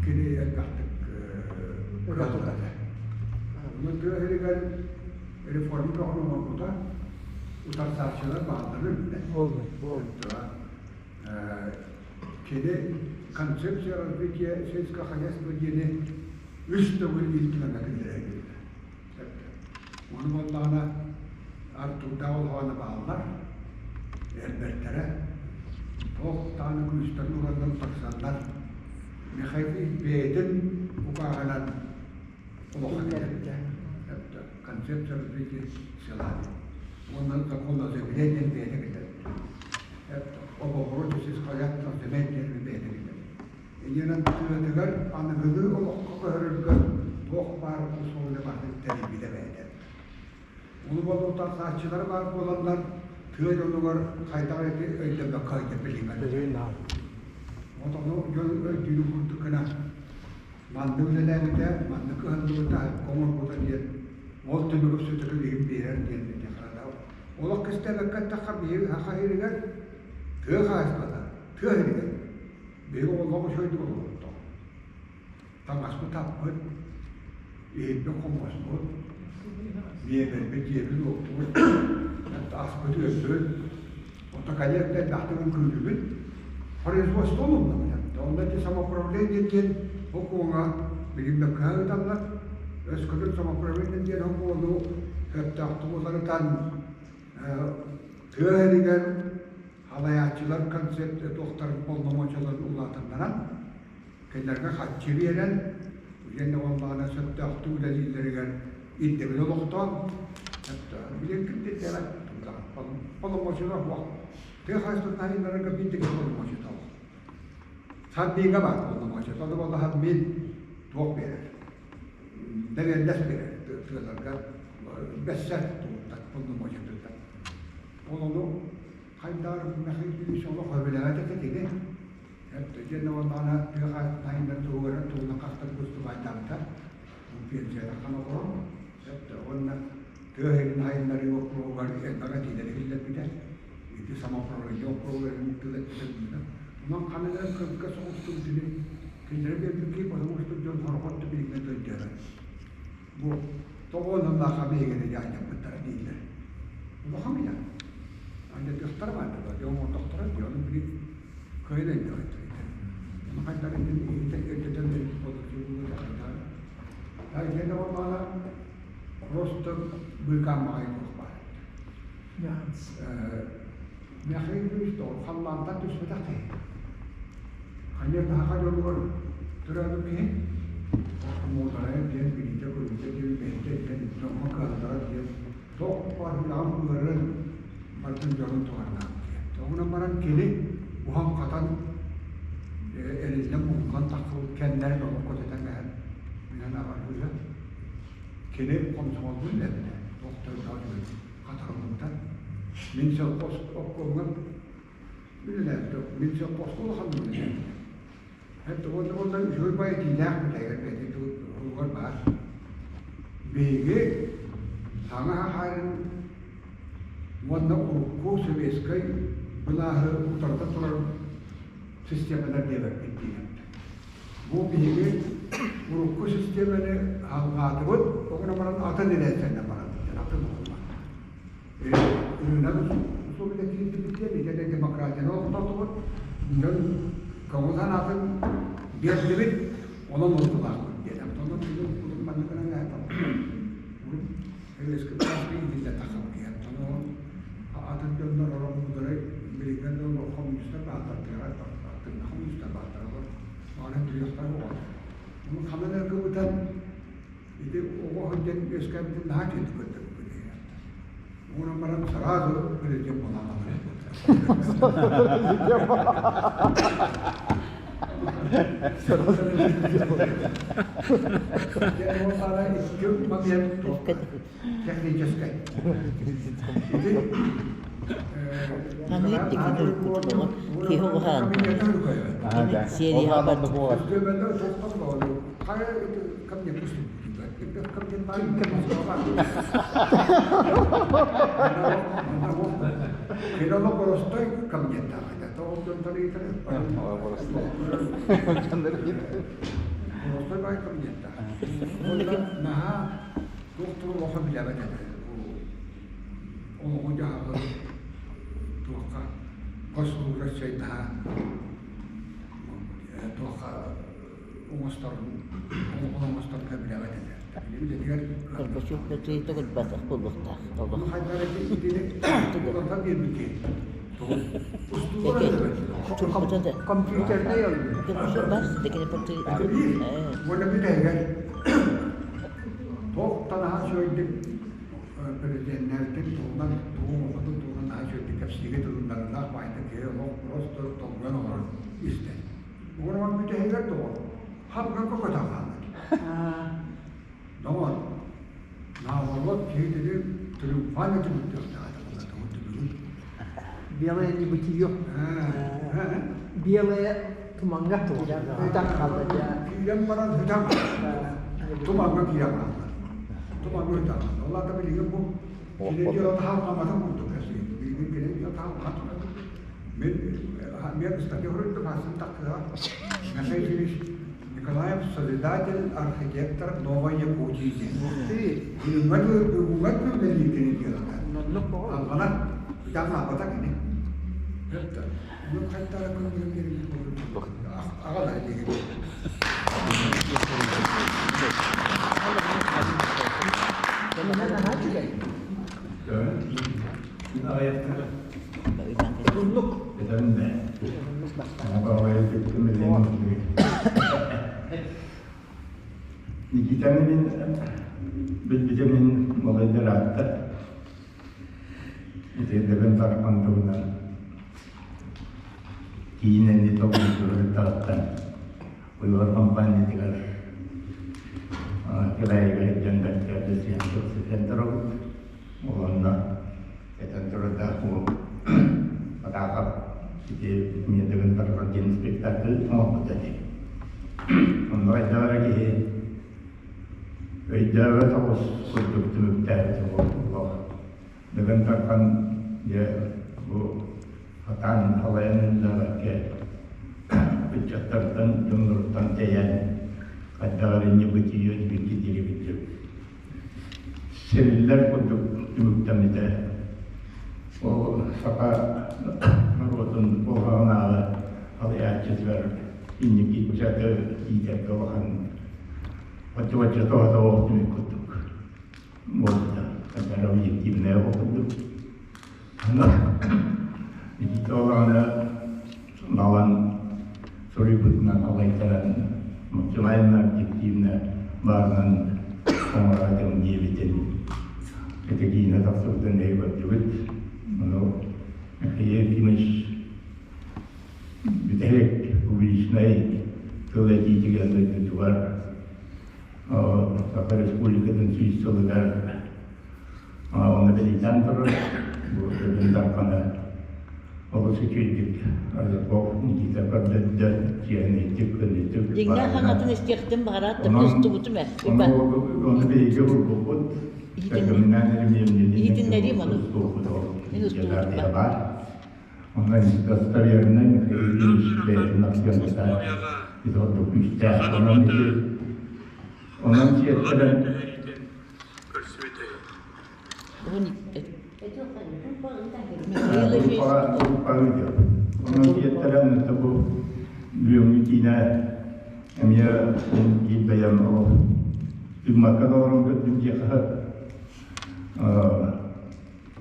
кини элбэхтик кыһаллар этэ. Онон тыа сиригэр реформа бөҕөнү оҥорбута, утарсааччылар баалларын үрдүнэн. Кини концепция развития сельского хозяйства диэни үс төгүл Ил Түмэҥҥэ киллэрэ киирдэ. Ону буоллаҕына Артурдаах олоҕоно бааллар, эрбэртэрэ, туох даҕаны күүстэрин ураннар утарсаллар. Михаил бэйэтин укааһынан олоххо киллэрбитэ. Концепция развития села уонна закон о земле диэн бэйэтэ киллэрбитэ. Об обороте сельскохозяйственных земель диэн бэйэтэ киллэрбитэ. Иннинэн тыатыгар аныгылыы олоххо көһөрөргө туох баар усулуобуйа барытын тэрийбитэ бэйэтэ. Ону болуутарсааччылар баар буоланнар тыа дьонугар хайдах ити өйдөммөккө ыйда билиҥҥэ. Вот ону дьон өйдүүрүн курдук гына маннык үлэлээбитэ, маннык кыһаллыбыта, оҥорбута диэн ол түмүгү сүтүкү биһиги биэрэр диэн этиэххэ Олох кистээбэккэ эттэххэ биһиги саха сиригэр тыа хаһаайыстыбата тыа сиригэр биһиги олох үчүгэйдик олорбуттар. Таҥаспыт аппыт, иһиппит хомуоспут, миэбэлбит, дьиэбит уоппут, аспыт үөспүт, оттон конечно элбэхтик үҥкүүлүүбүт. Производство ылынныбыт. Онно ити самоуправление диэн сокуоҥа билигин мөккүһэ ыыталлар. Өскөтүн самоуправление диэн сокуону сөптөөхтүк уларытан тыа сиригэр халайааччылар концепция туохтарын полномочияларын улаатыннаран кинилэргэ харчы биэрэн, уйан буоллаҕына сөптөөхтүк үлэлииллэригэр ирдэбил олохтоон, билигин ким да ирдээбэт полномочията суох. Тыа хаһаайыстыбатын сайыннарарга биир да киһи полномочията суох. Садбига баар полномочията, ол буолла Садбин туох биэрэр? Дэриэллэс биэрэр тыаларга бэссэр тугуттан полномочиятыттан. Ол ону хайдаар Михаил Ильич олох өбүлээбэт этэ кини. Дьиэнэ уоннаҕына тыа хаһаайыннар туһугар тугунан хастар кустубайдаабыта. Пенсияда олорон уонна тыа сирин хайыннарыы боппуруоһугар элбэх этиилэри киллэрбитэ. Ити самоуправление боппуруоһугар тыл эппитэ. Онон ханна эрэ кырга соҕустук итини кинилэри биэрбиккэ потому что дьон сороҕор да билиҥҥэ өйдөөбөт. Бу тоҕо оннуннаахха биһигини дьаһайдаппыттара дииллэр. Улахан ийэ. Андьатыахтара баардылар, дьон оҥордохторо дии, ону били кыайан өйдөөбөттөр этэ. Ону хайдах итин өйдөтөн биэрбит буоллар хайдах. А итиэннэ буоллаҕына просто быыкааммаҕай туох баар. Михаил Ильич халлаантан түспэтэх киһи. Конечно, саха дьонугар төрөөбүт киһи муударайа диэн, билиитэ-көрүүтэ диэн, бэйэтэ диэн, дьоҥҥо кыһаллара диэн, туох баар үлэҕин ыырын барытын дьонун туһаннаах диэн. Тоҕунан баран кини уһан-хатан эриллэн муҥхан тахсыбыт кэмнэрин олох көтүтэн кэһэн билэн аҕалыыра. Кини хомсомолбун эбитэ, туох да үчүгэй хатарыллыбыта. Мин совхоз обкомҥа үлэлээбитим. Мин совхозка улаханнык үлэлээбитим. Это уонна уонна үчүгэй бай этиилээх бүтэйгэр бэйэтин туһугар баар. Биһиги саҥа хаһаайын уонна урукку советскай былааһы утарыта турар системалар диэбэппит диэн. Бу биһиги урукку систиэмэни алҕаатыбыт, ол гынан баран атын ирээттэринэн барабыт, атын буолла. Ырыынак усулуобуйата киирдибит диэн, итиэннэ демократияны олохтоотубут, дьон көҥүл санаатын биэрдибит, онон уратылаахпыт диэн. Онон урут маннык гынан урут советскай былааска иитиллэн тахсабыт киһи. Онон атын дьоннор орон муударай билиҥҥэ дылы хомуньуустар бааллар, тыаҕа хомуньуустар бааллар олор. Оҕонон түһүөхтэрэ оҕо. Ону ханан эрэ кыбытан ити оҕо сылдьан үөскээбитин наһаа үчүгэйдик көрдөрбүт Уонан баран сразу президент буолан Икки момент техническэй. Ханыыр дикин уруккутун киһи уһаан серияҕа барбыт. Олоҕу-дьаһаҕы туохха госслужащайдаһа туохха оҥосторун олоҕун оҥосторго билэбэт этэ. Билэтигэр Горбачев бэтиэтэ көрбөтөх буолуохтаах. Ону хайдах итини уларытан биэрбит Компьютернай ойуу. Уонна бүтэһигэр туох танаһа үчүгэйдик президеннээбитин туһунан тугу оҥорбутун туһунан наһаа үчүгэйдик кэпсиигэ тылыннарыылаах баайда киһи олох просто толкуйан олорон истэр. Уонна бүтэһигэр доҕор хапка көтөн хаалла. Доҕор, наоборот киһи итини Триумфально түмүктүөхтээх этэ буолла түмүгүн. Белое небытие. Белое тумаҥҥа киирэн ытан хаалла дьэ. Киирэн баран ытан тумаҥҥа киирэн хаалла. Тумаҥҥа ытан хаалла. Ол аата билигин бу кини дьыалата халҕамматын курдук билигин кини дьыалата халҕан турар. Мин мен ыстатыйа суруйдум асын тахсыа. Михаил Ильич Николаев созидатель, архитектор Новой Якутии диэн. Бүгүҥҥэ бүгүҥҥэ үлэлиир кини дьыалата. Алҕанар, ытан хаалбата кини. Никитаны мин билбитим мин малайдар ааттар. Итирдэрин тарпан туһунан киинэни толкуйдуур Уйгур компаниятыгар кэбээйигэ сылдьан бэртээхэй сыһыан туругут. Уонна этэн турардаах бу Батаакап ити методын тарҕар диэн спектакль оҥорбута дии. Онно хайдах эрэ киһи өйдөөбөт оҕус курдук түмүктээбит олох. Дыгын Дархан дьэ бу сатаан халайан үлэлээбэккэ ыччаттартан, дьонноруттан тэйэн хайдах эрэ небытиет бикки диэбиттик сириллэр курдук түмүктэммитэ. Ол саха норуотун болҕоҕунааҕы халайааччытыгар инники ыччаты иитэргэ улахан оччо-бачча тоҕо тоҕо түмүк курдук буолбута. Хайдах объективная курдук. Ититэ олоҕуна балан суруйбутунан алайтаран максимально объективно баарынан оҥоротум диэбитин ити киинэ тахсыбытын өй көрдүбүт. Ону Михаил Ефимович бүтэһик публичнай тыл этиитигэр дойдутугар Саха Республикатын сүүс сылыгар Онно бэлиэтээн турар, бу Дыгын Дархана олус үчүгэйдик Аржаков Никита көрдөрдө, чиэһинэйдик, көннөтүк Дьиҥнээх хаҥатын истиэхтин баҕараат да устубутум ээ. Ону биһиги урбуппут, Иһитиннэриим ону. Мин устубутум баар. Онно достовернай Михаил Ильич бэйэтин акционата ити ордук күүстээх. Онон онон сиэттэрэн Онон сиэттэрэн бу бүгүҥҥү киинэ эмиэ биир бэйэм тыыммакка да олорон көрдүм диэхэ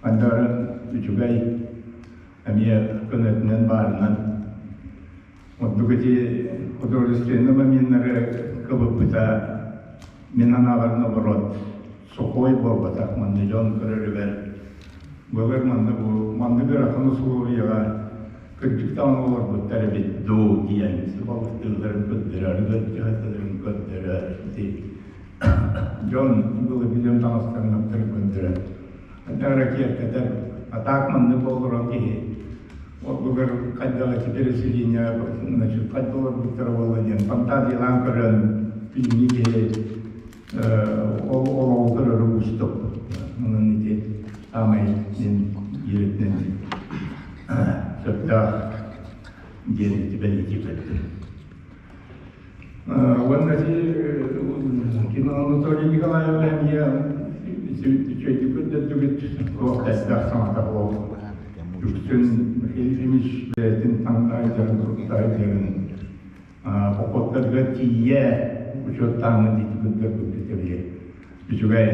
Андарын үчүгэй эмиэ көнөтүнэн баарынан Ордук ити художественнай моменнары кыбыппыта мин анаабар наоборот сухой буолбатах манна дьон көрөрүгэр былыр манна бу маннык ыарахан усулуобуйаҕа кырдьык даҕаны олорбуттар эбит дуу диэн балыктыылларын көрдөрөр, ыалдьыһалларын көрдөрөр ити дьон былыргы дьон таҥастарын көрдөрөр Аны киэркэтэр, а так маннык олорон киһи ордугар хайдах эти переселение, значит, хайдах олорбуттара буолла диэн фантазиялаан көрөн билиҥҥи киһи ол олоҕу көрөрө уустук. Онон ити саамай мин иэриттэн сөптөөх диэн ити бэлиэтии көрдүм. Уонна Анатолий Николаевич эмиэ үчүгэйдик көрдөрдүгүт, туох да элбэх саҥата суох. Үксүн Михаил Ильич бэйэтин таҥнаайдарын, туруктаайдарын походтарга тиийэ учуоттааҥҥын диэки көрдөрбүккүт эбиэ. Үчүгэй,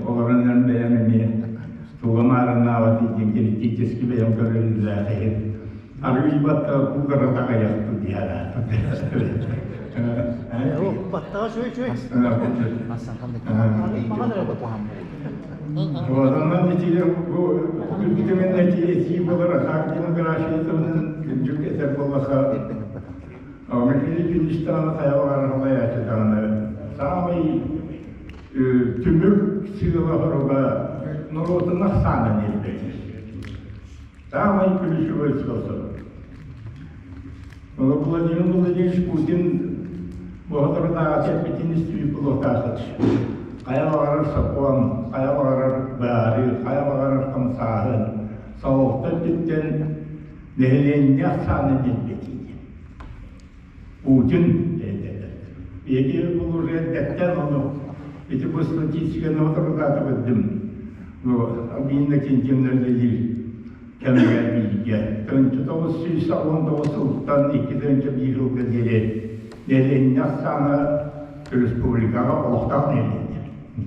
олорон эрэн бэйэм эмиэ туга маарыннаабат диэн критически бэйэм көрөрүлээх иһин арыый батта куукара таҕайахпыт диһара. Баттаҕа чуй чуй. Онон итиге бу бүтүмэн этии болар атаак демографиятынан күндүк этэр буоллаха Михаил Ильич даҕаны хайа баҕарар салайааччы даҕаны саамай түмүк сыала-соруга. норуотун ахсаанын элбэтэр. Саамай ключевой способ. Владимир Владимирович Путин боһоторутааҕы эппитин истибит булуохтаахыт. Хайа баҕарар сокуон, хайа баҕарар быһаарыы, хайа баҕарар хамсааһын салалта өттүттэн нэһилиэнньэ ахсаанын элбэтии. Путин этэр. Эти бұл уже эрдэттэн ону ити бу статистиканы отурутаата көрдүм. Бу Абинна үлэлиир кэмигэр бииргэ 1919 сылтан 2001 сылга диэри нэһилиэнньэ ахсаана республикаҕа олохтоох нэһилиэнньэ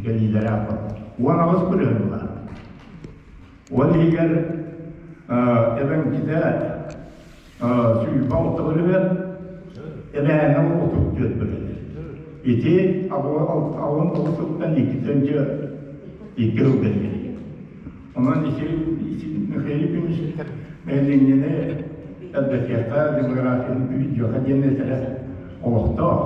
кэлиилэрэ 18 бырыһын улаатта. Ол иһигэр эбэҥкитэ 26 бырыһыан, эбээнэ 34 бырыһыан. Ити 69 сылтан 2 сылга диэри. Онон ити Михаил Ефимович нэһилиэнньэни элбэтиэххэ, демографияны күүһүрдүөххэ диэн этэрэ олохтоох.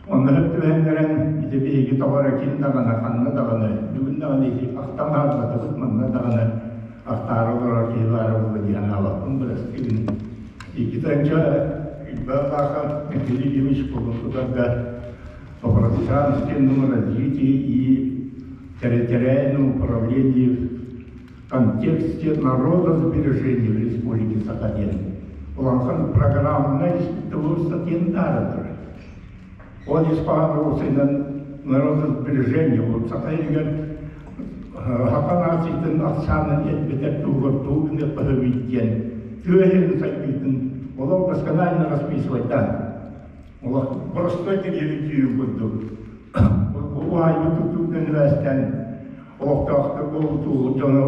Онно сөп түбэһиннэрэн ити биһиги тоҕо эрэ ким даҕаны, ханна даҕаны, бүгүн даҕаны ити ахтан хаалбатыбыт, манна даҕаны ахтаары олорор киһи баара буолуо дии санаабаппын, бырастыы гын. Икки тыһыынча Илбаалаахха Михаил Ефимович кулун тутарга по пространственному развитию и территориальному управлению в контексте народосбережения в Республике Сахалин улахан программнай статьяны турар. Ол испаҕан народосбережение вот Саха иһигэр саха нациятын ахсаанын элбэтэр туһугар тугу гыныахха диэн тыа сирин сайдыытын олох досконально расписывайтан олох простой телевизию курдук уһаайбыт тутуутун үбээстээн олохтоохтук буолутуу дьону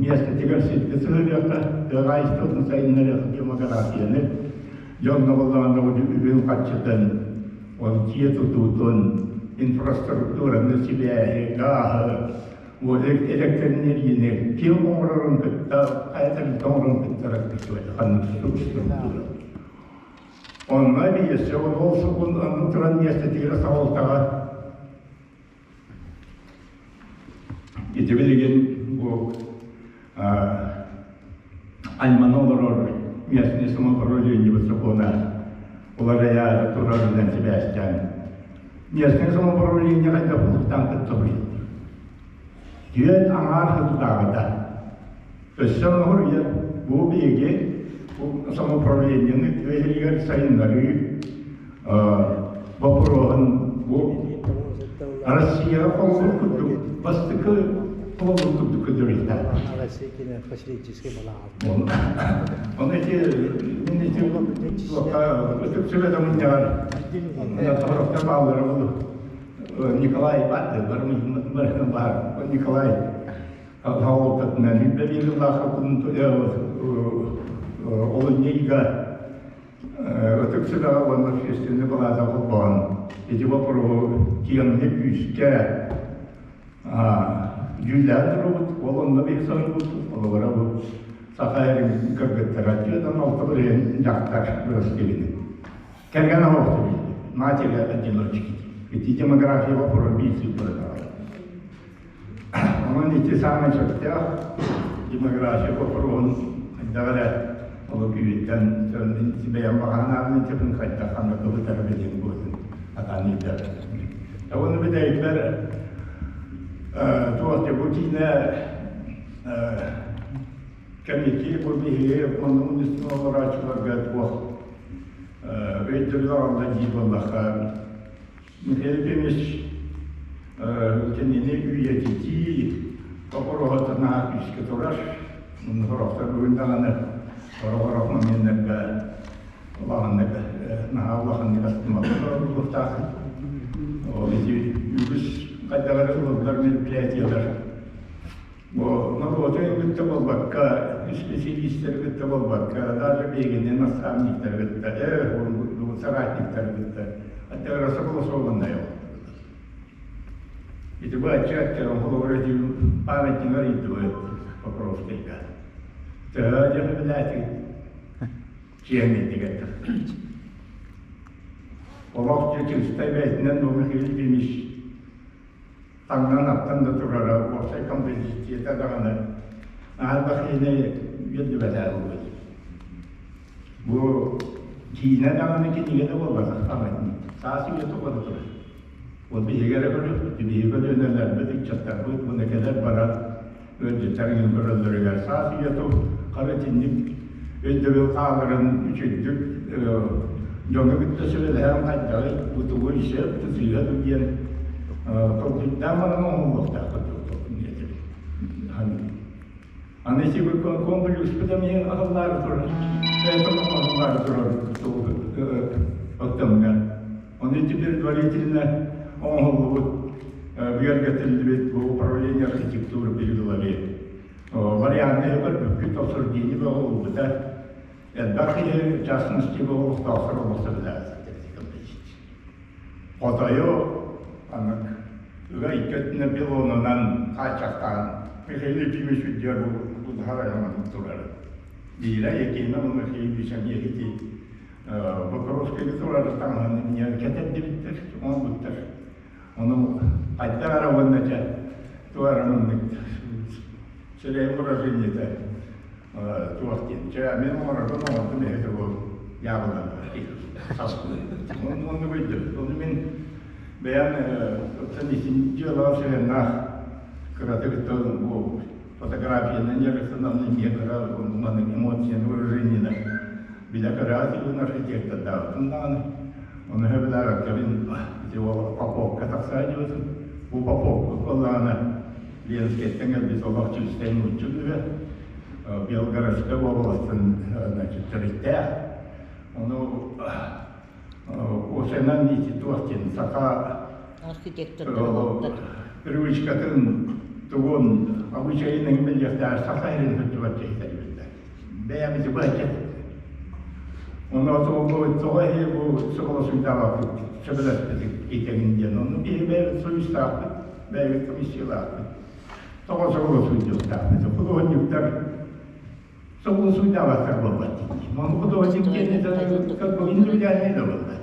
миэстэтигэр сиргэ сыһыарыахха тыаҕаайыстыбатын сайыннарыахха демографияны дьонно боллоҕунна үбүн харчытын ол дьиэ тутуутун инфраструктураны сибээһи гааһы электроэнергияны ким оҥорорун кытта хайа тэрилтэ оҥорорун кытта расписывать ханнык структура Онно биэсэ ол сокуон онно туран миэстэтигэр салалтаҕа ити билигин бу аймана олорор местное самоуправлениебыт сокуона уларыйаары турарынан сибээстээн местное самоуправление хайдах улуктаан кытта Түөрт аҥаар сылтааҕыта. Өссө оҥоһор үйэ бу биһиги бу самоуправлениены тыа сиригэр сайыннарыы боппуруоһун бу Россияҕа холобур курдук бастакы холобур курдук көрдөрүөхтээх. Оны ити мин ити ытык сүбэ мунньаҕар Сорохтор бааллара буолуо. Николай баар Николай салалтатынан бэбиилаахапын олунньуйга ытык сүбэҕэ уонна общественный палата холбоон ити боппуруоһу киэҥник күүскэ дьүүллээн турабыт ол онно биһи соһуйбут олоҕура бу саха эрин кыргыттара түөрт алта бырыһыан дьахтар бырастыыбыны Кэргэн оһохто билди. Матери одиночки. Ити демография вопрос биир сыыппарата. Онон ити саамай сөптөөх демография вопроһун хайдах эрэ ол күүһүттэн бэйэм баҕаһынаабын итипин хайдах ханна кыбытара билиэн буотун атаан илдэр. Оны бүтэйбэр туох бу киинэ кэнники бу биһиги манна олорооччуларга туох өйдөбүл аҕалла дии буоллахха, Михаил Ефимович кинини үйэтитии боппуруоһа наһаа күүскэ турар. Сорохтор бүгүн даҕаны сорох-сорох моменнарга улаханнык наһаа улаханнык астыммакка буолуохтаах. Ол ити үгүс хайдах эрэ ылыллар мероприятиелар Бу норуоту кытта буолбакка, исписэлиистэри кытта буолбакка, даже биһигини наставниктары кытта, соратниктары кытта аттыгар согласованная Ити бу ачча холобура ити памятнигар ыйдыбыт Покровскайга. Төһө дьэ билээтигит? Чиэҥнэйдигэр Олох дьэ чистай бэйэтинэн Михаил Ефимович. Таҥнан аттан да турара, уопсай композицията даҕаны аһарбах иһинэ үөрдүбэтэ буолуо. Бу киинэ даҕаны кинигэ да буолбатах памятник. Саас үйэ тухары турар. Ол биһиги эрэ көрүөхпүт, биһиги көлүөнэлэрбит, ыччаттарбыт уонна кэлэр-барар ыалдьыттар иҥин көрөллөрүгэр саас үйэ тухары итинник өйдөбүл хааларын үчүгдүк дьону кытта сүбэлэһэн хайдаҕый, бу тугу исэ, тутуйа диэн толкуйдаан баран оҥоһуллуохтаах курдук Аны ити комплекспыт эмиэ аһыллаары турар. Поэтому аһыллаары турар оттомҥа. Ону ити предварительно оҥоһуллубут бигэргэтиллибит бу управление архитектуры передалали. Варианты көрбүккүт обсуждение бөҕө буолбута. Элбэх киһи в частности олохтоохтор олохсо Хотойу аннык ыга икки өттүнэн пилонунан хааччахтаан Михаил Ефимович үрдүгэр бу районун турар. Биирэ Екена Михаил Ефимович эмиэ ити Покровскайга турар таҥаһын эмиэ кэтэрдибиттэр, оҥорбуттар. Ону хайдах эрэ уонна дьэ туох эрэ маннык сирэйин выражениета туох диэн чэ мин оҥорорбун оҥордум эһи тугу яабылан оннук өйдөбүл ону мин бэйэм оттон итин дьыалаҕа сыһыаннаах кыратык бу фотографиянан дьарыктанан эмиэ кыра маннык эмоцияны выражениены билэ кыра архитектордаабытым даҕаны ону сөбүлээбэккэбин ити ол Поповка тахсаа диэбитим бу Поповка буоллаҕына Ленскэйтэн кэлбит олох чистай нуучча үһү Белгородскай уобаластан значит төрүттээх ону осенан ити туох диэн саха архитектордар привычкатын тугун обычайын билиэхтээх саха сирин сылдьыбат киһитэ эбиттэр бэйэм ити быһаччы Онно тоҕо иһи бу соҕолосуйдаабаппыт сөбүлэспитик итэҥин диэн онну биһи бэйэбит союзтаахпыт бэйэбит комиссиялаахпыт тоҕо соҕолосуйдуохтаахпыт худуоһунньуктар соҕолосуйдаабаттар буолбат дии ону худуоһунньук диэн как бы индивидуальный да буолла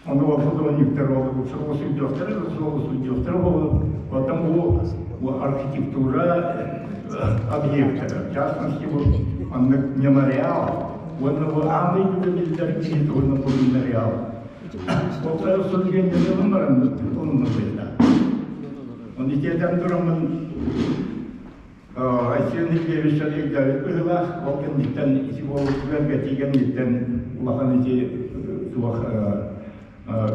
ону ол худуоһунньуктар ол соҕолосуйдуохтара соҕолосуйдуохтара оттон бу архитектура объектара в частности бу маннык мемориал уонна бу аан дойдуга биллэр киһи туһунан бу мемориал ол сылгеннерин баран онно буйда Он итиэтэн тураммын Айсен Сергеевич Сергеевич быһыылаах, ол кэнниттэн ити буолбутугар кэтии кэнниттэн улахан ити туох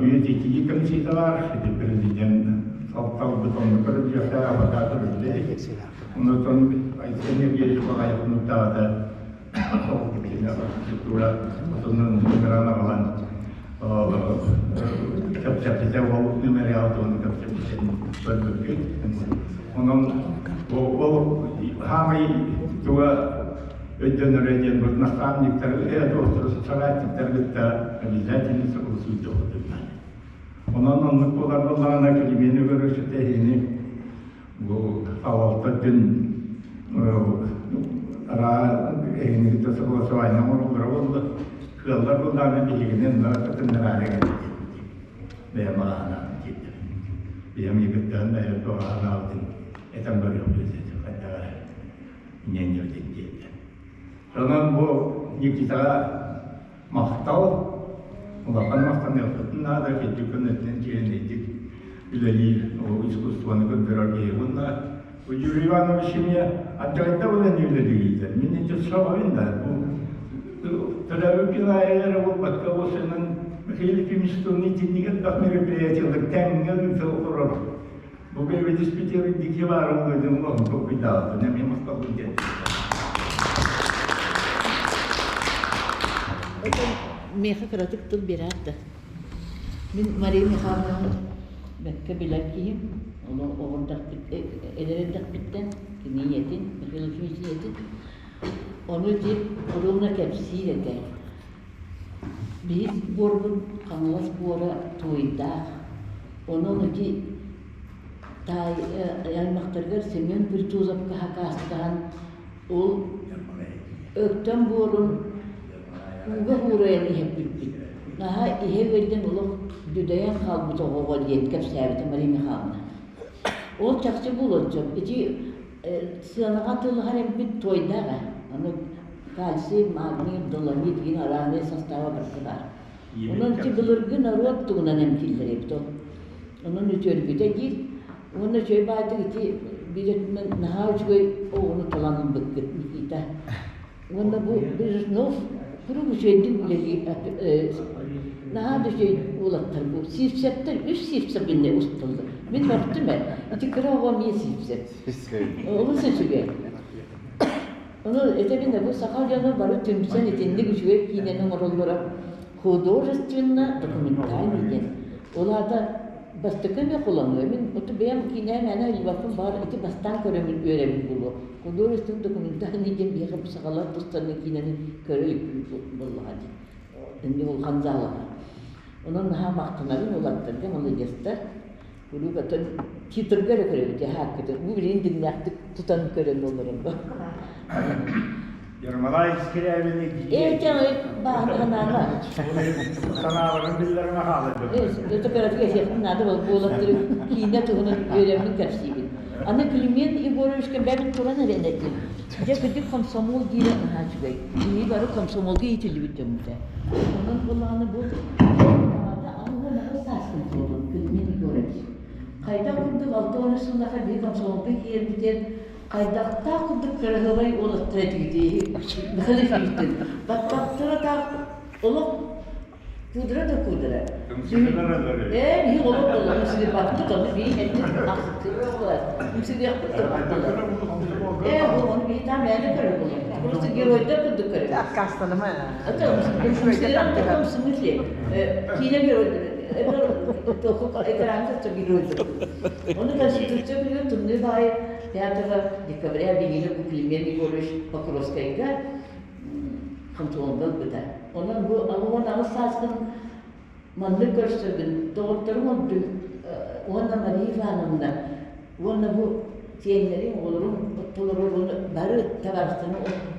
үйэтитии комиссията баар, ити президент талбыт онно көрүллүөхтээх аппараат көрүллэ. Онтон Айсен Сергеевич Баҕаев нуктаата архитектура отунун гран аҕалан кэпсэппитэ ол мемориал туһунан кэпсэппитин көрбүппүт. Онон ол хаамай туга өйдөнөрө диэн бу наставниктары, соратниктары кытта обязательно согласуйдуохтуттар. Онон оннук буолар буоллаҕына килимиэни көрүсүтэ эһини бу салалта өттүн араа эһини кытта согласование оҥороллоро буолла. Кыаллар буоллаҕына биһигини онно кытыннараары кэлбит. Бэйэм аҕаһанаан тиэрдэр. Бэйэм ийэбиттэн бэйэм аҕаһанаабытын этэн көрүөхпүт хайдах эрэ инньэ диэтэ. Онон бу Никитаҕа махтал, улахан махтаныахпытын наада, кирдик көнөтүнэн чиэһинэйдик үлэлиир искусствоны көрдөрөр киһи уонна Юрий Иванович эмиэ ардьайда булан үлэлиир. Мин ити сөҕөбүн да бу төрөөбүт күн аайы эрэ буолбакка осенан Михаил Ефимович итинник элбэх мероприятиелар тэҥҥэ ыыта олорор. Бу бэйэбит дики баар буолуо улахан толкуйдаабытын эмиэ махталбын диэн. Миэхэ кыратык тыл биэрээт да. Мин Мария Михайловнаны бэркэ билэр киһим. Ону оҕурдахпыт эдэр эрдэхпиттэн кини ийэтин, Михаил Ефимович ийэтин. Ону ити ровно кэпсиир этэ. Биһи буорбут Хаҥалас буора туойдаах. Онон ити таай аймахтарыгар Семен Притузовка хакаастаһан ол Өктөм буорун ууга уурайан иһэппиппит. Наһаа иһэ үөрдэн олох дүдэйэн хаалбыт оҕоҕо диэн кэпсээбитэ Мария Михайловна. Ол чахчы буолуон сөп. Ити сыанаҕа атыылаһар эмпит туойдаах ээ. Аны кальций, магний, доломит диэн араанай састааба барыта баар. Онон ити былыргы норуот туһунан эмтииллэр эбит ол. Онон үтүөрбүтэ диир. Уонна үчүгэй баайдык ити биир өттүнэн наһаа үчүгэй оҕону талан ылбыккыт Никита. Уонна бу Бережнов куруук үчүгэйдик үлэлиир наһаа да үчүгэй уолаттар бу Сивцевтэр үс Сивцев иннэ усталлар. Мин мөхтүм ээ. Ити кыра оҕо эмиэ Сивцев. Олус үчүгэй. Ону этэбин бу саха дьоно бары түмсэн итинник үчүгэй киинэни оҥороллоро художественно документальный диэн. Ол аата бастакы эмэ холонуо. Мин оту бэйэм киинэм ана Львовпун баҕар ити бастаан көрөмүн үөрэбин буолуо. Художественный документальный диэн биһиэхэ бу сахалар тустарынан киинэни көрө иликпин буоллаҕа дии. Инник улахан залаҕа. Онон наһаа махтанабын уолаттарга, маладьыастар. Куруук атын титрга эрэ көрөбүт хааккытын. Бу билигин дьиҥнээхтик тутан көрөн олорон. Ермолай Скрябини Эти бааһынаана. Санааларын биллэрмэ хаалар. Это кыратык эсиэхпин наада буолаттары киинэ туһунан үөрэммин кэпсиибин. Аны Климент Егоровичка бэбит туран эрэн этим. Дьэ кырдьык комсомол диирэ наһаа үчүгэй. Биһиги бары комсомолга иитиллибит дьоммут ээ. Онон булааны бу сааскын туолун Климент Егорович. Хайдах курдук 60 сыллаха биһи комсомолга киирбитин хайдахтаах курдук кыраһыабай уолаттар этигитий Михаил Ефимовтын баттахтара таах олох куудара да куудара ээ биһи олох олох үсүрбаппыт ону биһи эттин үсүрүөхпүт ээ ону биһи там мээнэ көрөр буолуохпут просто геройдар курдук көрөбүт Аккаастаныма. В смысле киинэ геройдар экраҥҥа геройдар Ону Конституция күнүгэр тымныы баайы 5 декабря биһиги бу Климент Егорович Покровскайга хонтуруолга ылбыта. Онон бу 68 сааскын маннык көрсөбүн, доҕотторум ордук уонна Мария Ивановна уонна бу сиэннэрим, оҕолорум ортолоро уонна бары табаарыстарым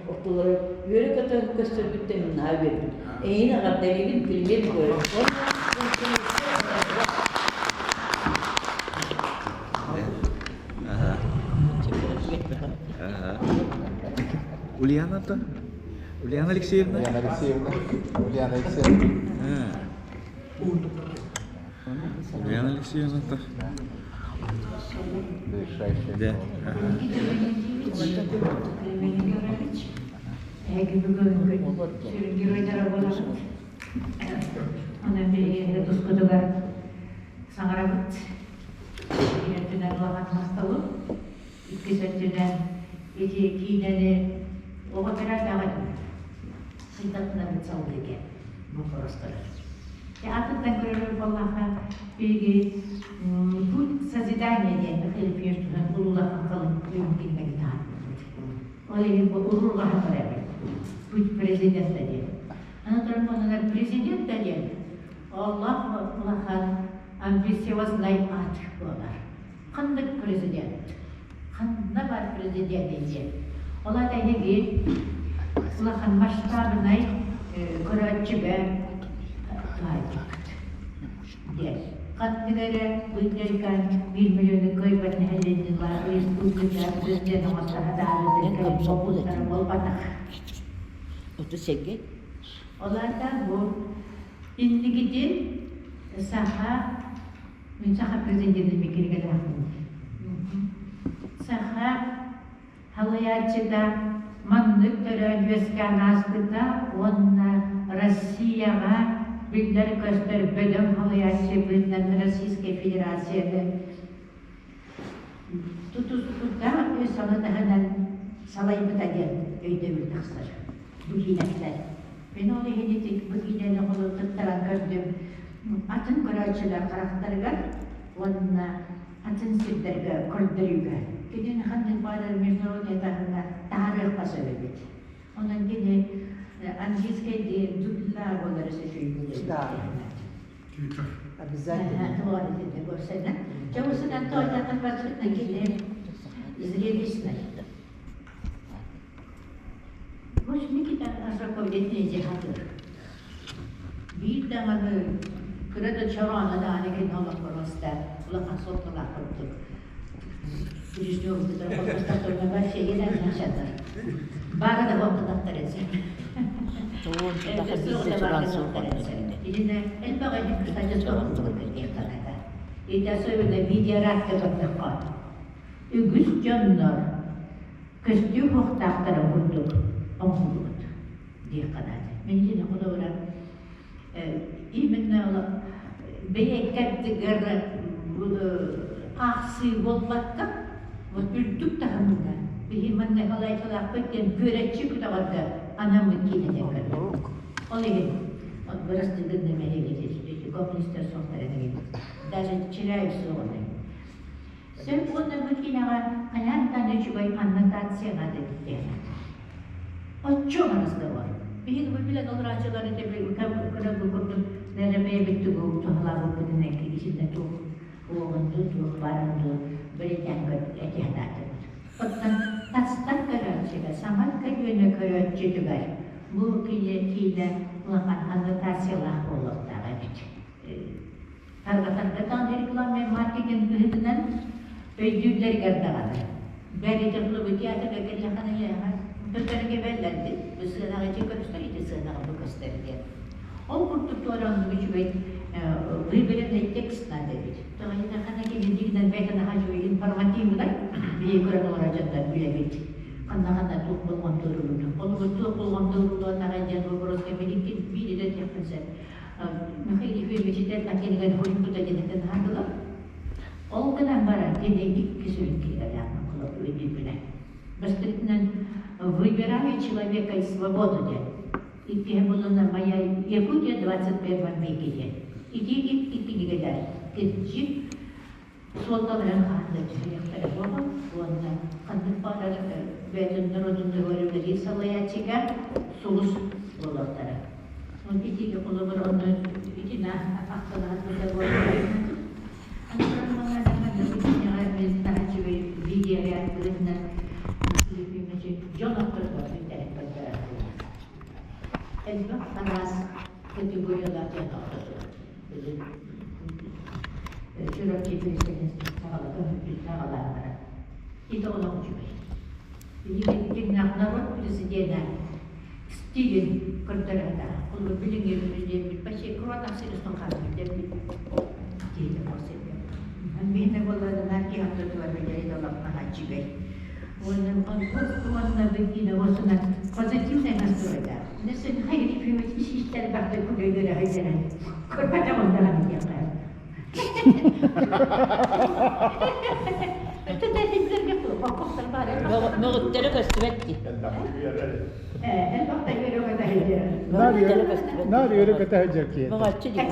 ортолоро үөрэ-көтө көрсөрбүттэн мин наһаа үөрдүм. Эйигин эҕэрдэлиибин, Климент Егорович. Ульяна-то? Ульяна Алексеевна? Ульяна Алексеевна. Ульяна Алексеевна. Ульяна Алексеевна-то? Решающая. Да. Онон билигин тускутугар саҥарабыт. Биир өттүнэн улахан махталым, иккис өттүнэн ити киинэни оҕо төрөөтөҕүн сырдатынабыт салгыыга боппуруостары. Атыттан көрөр буоллахха, биһиги «Путь созидания» диэн Михаил Ефимович туһунан улуулахан халыҥ кинигэни таһаарбыппыт. Ол иһин бу уруурҕаһан көрөбүт. «Путь президента» диэн. Аны туран оннугар президент да диэн Олох улахан амбициознай аат буолар. Ханнык президент? Ханна бар президент диэн. Ол аата эһиги улахан масштабнай көрөөччүгэ туһаайбыккыт диэн. Ханнык эрэ быйдайга биир миллиону кыайбат нэһилиэнньэлээх республика президент оҥостор хатаары буолбатах. Оту сэргэ Ол аата бу инникитин саха мин саха президенин микиригэлээхпин. Саха халыйааччыта маннык төрөөн үөскээн ааспыта уонна Россияҕа биллэр-көстөр бөдөҥ халыйааччы быһыытынан Российскай Федерацияны тутуспута өй-санаа таһынан салайбыта диэн өйдөбүл тахсар. Бу киинэттэн. Мин ол иһин ити бу киинэни холуттаран көрдүм. Атын көрөөччүлэр харахтарыгар уонна атын сирдэргэ көрдөрүүгэ. Кинини ханнык баҕарар международный таһымҥа таһаарыахха сөп эбит. Онон кини английскай дубля буолар өсө Да. Обязательно. Зрелищно. Никита хатыр. Биир даҕаны кыра да чороона даҕаны кини олохпороста улахан суолталаах курдук. Режиссер Бары да буолтатахтар этэ. Ити особенно видеорадка көрдөххө үгүс дьоннор көстүү уһуктаахтара курдук оҥоһуллубут диэххэ наада. Мин итини холобура именно бэйэккэрдигэр аахсыы буолбакка вот үрдүк таһымҥа биһи манна халайчалаахпыт диэн күөрэччи көтөҕөргө анаммыт киинэтэ көрдүк. Ол иһин вот бырастыгын эмэһигит коммунистар суохтара даже Чиряев суоҕунай. Сөп уонна бу киинэҕэ хайаан даҕаны үчүгэй аннотация наада эбит О чем разговор? Биһиги бу билэн олорааччылар көрө бу курдук наверное бэйэбит тугу туһалаабыппытын итиннэ туох уоҕун дуу туох баарын дуу бэлиэтээн этиһэнаатыбыт. Оттон тастан көрөөччүгэ саҥа көлүөнэ көрөөччүтүгэр бу киинэ улахан аннотациялаах буолуохтаах эбит. Тарҕатарга даҕаны реклама маркетинг быһыытынан өйдүүллэригэр даҕаны. Бэри театрга кэллэххинэ эйиэхэ төттөрүгэ бэллэрдин, бу сыанаҕа ити көстөр, ити сыанаҕа бу көстөр диэн. Ол курдук туора оннук үчүгэй выбранный текст надо эбит. Тоҕо кини бэйэтэ наһаа үчүгэй информативнай биһиги көрөн олорор дьоннор билэбит. Ханна-ханна туох болҕомто уурулунна. Холобур, туох болҕомто ууруллуон диэн вопроска мин икки биир эрэ этиэхпин сөп. Михаил Ефимович этэр хойуккута диэн хаардылар. Ол гынан баран кини икки сүрүн кинигэлээх өйдүүбүнэ. Бастакынан «Выбираю человека и свободу» диэн. Иккиһэ булуна «Моя Якутия в 21 веке» диэн. Ити икки кинигэлэр кирдьик суолталарын хаһан түһүөхтэрэ буолан уонна ханнык баҕарар бэйэтин норуотун үлэлиир салайааччыга сулус буолуохтара. Итиги холобур онно итина ахтылаһан быта буолар. Дьон охторго бүтэрэн көрдөрөр. Элбэх араас категориялаах дьон охтотугар. Чурапчы саҕалаан баран. Ити олох үчүгэй. Билигин народ президенэ стилин көрдөрөтө. Ол билиҥҥи президеммит почти кураанах сиристэн хаалбыт диэбит. Диэти посебе. Миэнэ буолларына киһи ортотугар билэрин олох наһаа үчүгэй. Уонна уонна биккине осунан позитивный настройда. Несен хайыр Ефимович ис-истэр бахта күлө-үөрэ хайдаран. Көрбөтөх ондаҕан диэххэ. Мөҕүттэрэ көстүбэт дии. Наар үөрэ көтө сылдьар киһи. Мөҕөччү дии.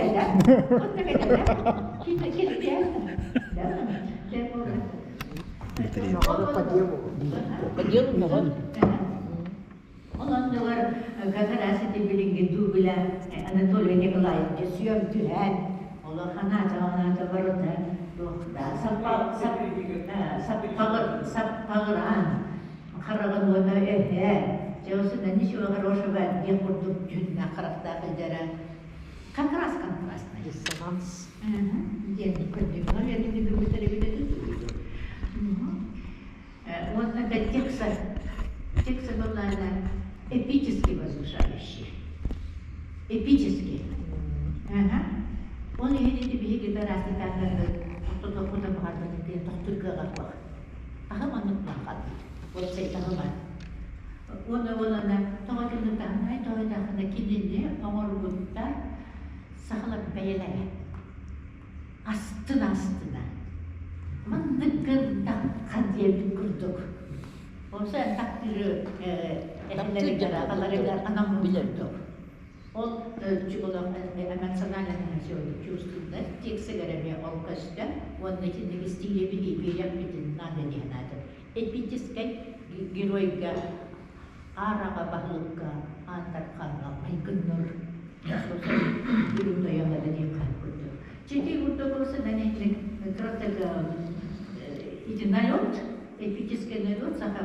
По делу. По делу мөҕөр. Ол оннугар как раз ити билиҥҥи дубля Анатолий Николаевич сүөм түһэн, олор ханаата-ханаата барыта саппаҕыран, хараҕын уота эһэ, дьэ осунан ничего хорошего диэх курдук дьүһүннээх харахтаах илдьэрэ как раз контрастный. Диссонанс. Диэн көрдүм. Наверное, бүгүттэр эбитэ Уонна да текса, текса была эпически возвышающий. Эпически. Ага. Он иһин ити биһиги тараастытаатарбыт тохтотуохпута баҕарбат тохтур кыаҕа суох. Аһым оннук хаалбыт. Уопсай таһыма. Уонна уонна тоҕо тыллытаһынай тоҕо тахына кинини оҥорбуттар сахалар бэйэлэрэ. Астына-астына. Маннык гыннахха диэбит курдук. Онсо таптыыры эһэлэригэр, аҕаларыгар анаммыт курдук. Ол чуголох эмоционально чувствуйдар текстигэр эмиэ ол көстөр уонна итинник истиилэ биһиэхпитин наада диэн аатым. Эпическэй геройга аараҕа баһылыкка аантархаҥҥа майгынныр үрүҥ тойоҥҥо да диэххэ курдук. Чити курдук сынанетник краток ити налет, эпический налет саха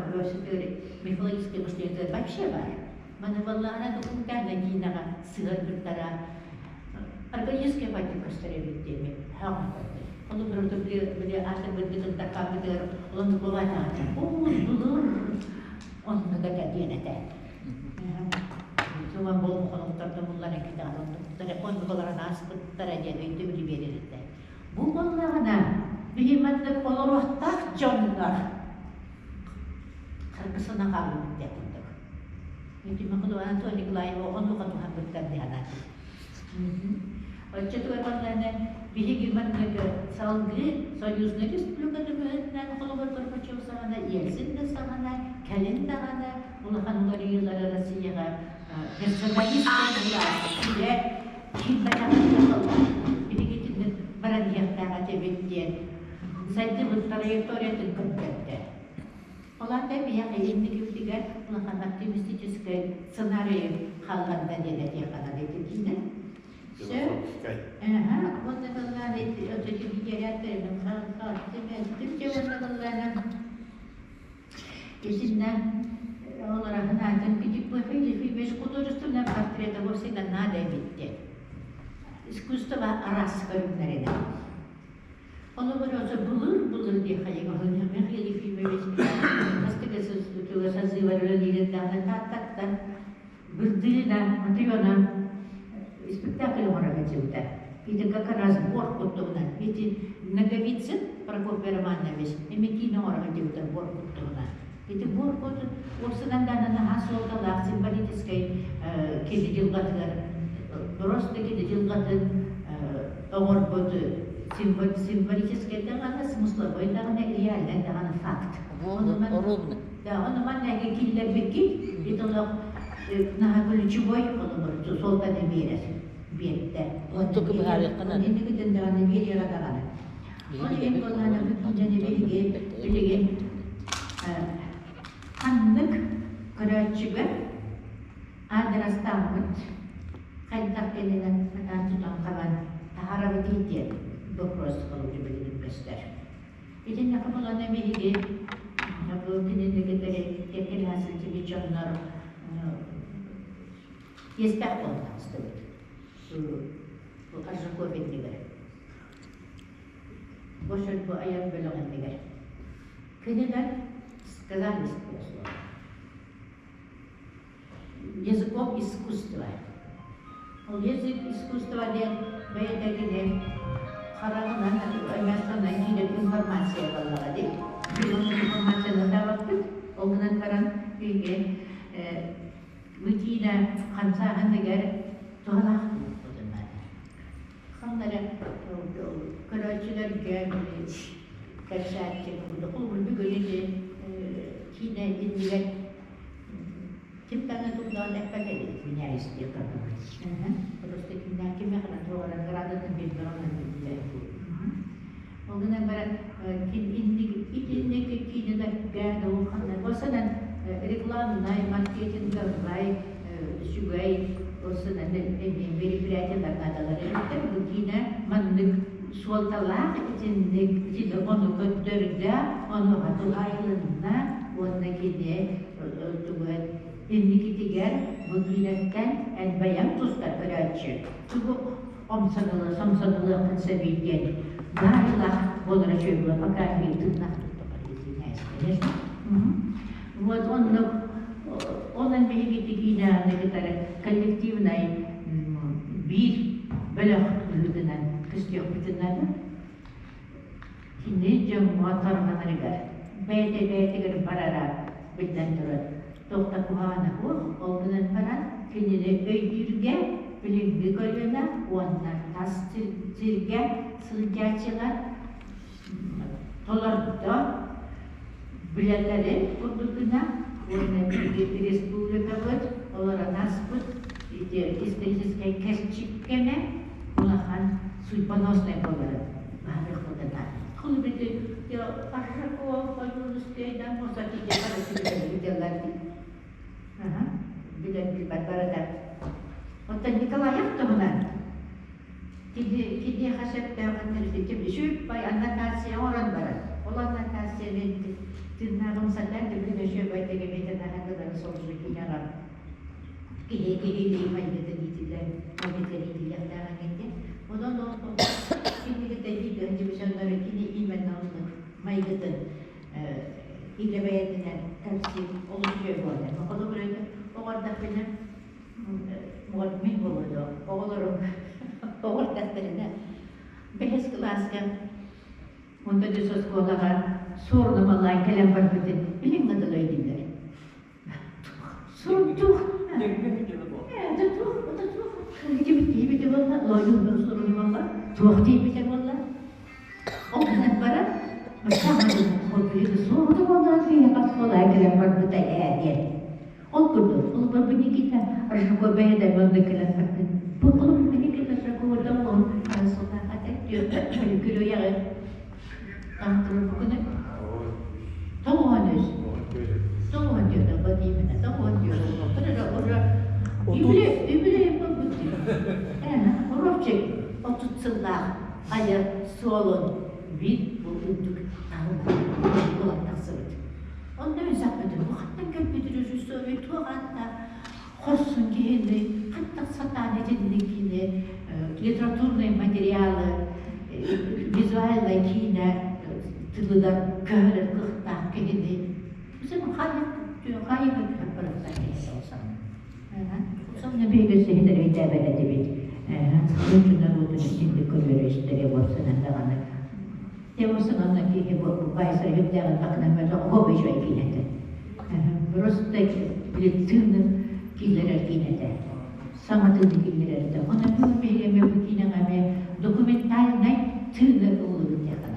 мифологический мышление вообще бар. Маны баллаана документальная киинэҕэ сыһыарбыттара органический пати көстөр эбит диэми хаҕа. Ону бырыты били аатырбыт таххаабытыгар олонну буолаатаҕына уус булур оннуга диэн этэ. Суган бол хонуктарда буллар экитаҕын оннуктара оннугаларын ааспыттара диэн өйдөбүлү биэрэр этэ. Бу буоллаҕына биһи маннык олоруохтаах дьоннор харгысына хаалбыт диэн курдук. Ити Анатолий Николаева оннука туһаммыттар диһанаатым. Оччотугар баллаана биһиги маннык салгыы союзнай республиканы быһыытынан холобур Горбачев саҕана, Ельцин да саҕана, кэлин даҕаны улахан уларыйыылары Россияҕа персоналистскай былаас үлэ киирбэтэҕин биһиги итинник баран иһиэхтээх этибит диэн сайдыбыт траекториятын көрдөрдө. Ол аата биһиэхэ инникибитигэр улахан оптимистическай сценарий хаалларда диэн этиэххэ наада итиннэ. Философскай. Аха, уонна кыллаан Итиннэ олораһын аатын художественный портрета вовсе надо эбит Искусство араас көрүҥнэринэн. Холобур, былыр-былыр диэххэ Михаил Ефимович бастакы созывар үлэлиирин Тааттаттан Бырдыына Матрена спектакль оҥоро сылдьыбыта. Ити как раз бор куттугунан. Ити Ноговицын Прокопий Романович эмикиин оҥоро сылдьыбыта бор куттугунан. Ити бор кут уопсанан даҕаны наһаа суолталаах символическай киһи дьылҕатыгар просто киһи дьылҕатын оҥорбут символическай даҕаны, смысловой даҕаны, реальнай даҕаны факт. Ровно. Да, ону манна киллэрбиккит, ити олох наһаа ключевой холобур суолтаны биэрэр, биэрдэ. Онтуку быһаарыахха наада. Инникитин даҕаны биэриэҕэ даҕаны. Ол иһин буоллаҕына бүтүн биһиги билигин ханнык көрөөччүгэ аадырастааммыт хайдах кэлинэн сатаан тутан хабан таһаарабытый диэн вопрос холобур билигин көстөр. Итиннэхэ булана биһиги бу кинини кытары кэккэлэһэ сылдьыбыт дьоннор иэстээх буолан таҕыстыбыт. Бу Аржаков иннигэр. Бу бу айар бөлөх иннигэр. Кинилэр сказали свое слово. Языком искусства. Ол язык искусства диэн бэйэтэ кини хараҕынан эмэхсэнэн киирэр информация буоллаҕа дии. Информацияны табаппыт. Ол гынан баран биһиги бытиина хамсааһыныгар туһалаах Ханна эрэ көрөөччүлэргэ кэпсээччи курдук холобур бүгүн ити киинэ иннигэр ким даҕаны туллаан эппэт эбит извиняюсь диэн просто кимнээх кимиэхэ да туох эрэ градатын биэрдэҕинэ биллэ ол гынан баран инник итинник киинэлэргэ ханна осанан рекламнай маркетинговай үчүгэй осанан мероприятиелар наадалар эбиттэр бу киинэ маннык суолталаах итинник итини ону көрдөрдө онуоха туһаайылынна уонна кини тугу инникитигэр бу киинэттэн эн бэйэҥ тустар көрөөччү тугу омсонула сомсонулыаххын сөбүй диэн баайылаах буолара үчүгэй буолар пока тыыннаах извиняюсь конечно вот оннук онон биһиги киинэни кытары коллективнай биир бөлөх быһыытынан көстүөхпүтүн наада кини дьоҥҥо тарҕанарыгар бэйэтэ бэйэтигэр барара биллэн турар туох да куһаҕана суох ол гынан баран кинини өйдүүргэ билиҥҥи көлүөнэ уонна тас сиргэ сылдьааччылар толордо билэллэрин курдук гына уонна биһиги республикабыт олорон ааспыт ити историческай кэрчик кэмэ улахан судьбоносный буоларын баһарыахпытына Холобур, Аржаков, Ойуунускайдан Билэр билбэт барыта. Оттон Николаев туһунан киниэхэ сөптөөх үчүгэй аннотация оҥорон баран, ол аннотацияны тыыннааҕым сатаан бүгүн үчүгэй тегемете наһаа солжу киниэҕэ киһи киһилии майгытын иитиллэр майгытын иитиллиэхтээх эҥин Онон ол кинигэ тэбиитэ дьүбүсэннэр Мин буолуо оҕолорум оҕо эрдэхтэринэ бэһис кылааска онто дьэ оскуолаҕа суорна маллаан кэлэн барбытын билиҥҥэ дылы өйдүүллэр. Суруктух. Тиийбитэ буолла, лойуун суруну буолла, туох тиийбитэ буолла. Ол гынан баран, суоҕу буолла, оскуолаҕа кэлэн барбыта ээ диэн. Ол курдук, холобур, Никита Аржаков бэйэтэ манна кэлэн бардын. Бу холобур Никита Аржаковыттан ол сыллаахха күрүөйэҕи таҥтырар бу күнү. Тоҕуһан үс. Тоҕуһан диэдэ, бу именно тоҕуһан диэдэ. Уже үбүлүөй буолбут дии. Уровчик 30 сыллаах айар суолун биир бу үрдүк таһымын буолан тахсыбыт. Онно мин саппытым, бу хантан кэлбит режиссер туох ааттаах хорсун киһини, хантан сатаан итинник киинэ литературные материалы, визуальная киинэ тылыгар көһөрөр кыахтаах киһини. Bizim хайык хайык барыттан Сонно биһиги сиһинэр өйдөөбөт этибит. Үчүнэн уутун итинник көрүөрэ истэри буолсанан даҕаны. Темосынан киһи байсар үрдээҕин бакынан мөтө оһо үчүгэй киинэтэ. Просто тыыны киллэрэр киинэтэ. Саҥа тыыны киллэрэрдэ. Онон бүгүн биһиги эмиэ бу киинэҕэ эмиэ документальнай тыыны ыллыбыт диэххэ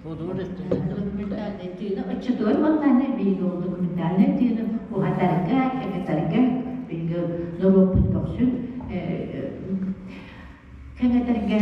Документальнай тыыны оччотугар уоннааны биһиги ол документальнай тыыны уһатарга, кэҥэтэргэ биһиги норуоппут көхсүн кэҥэтэргэ.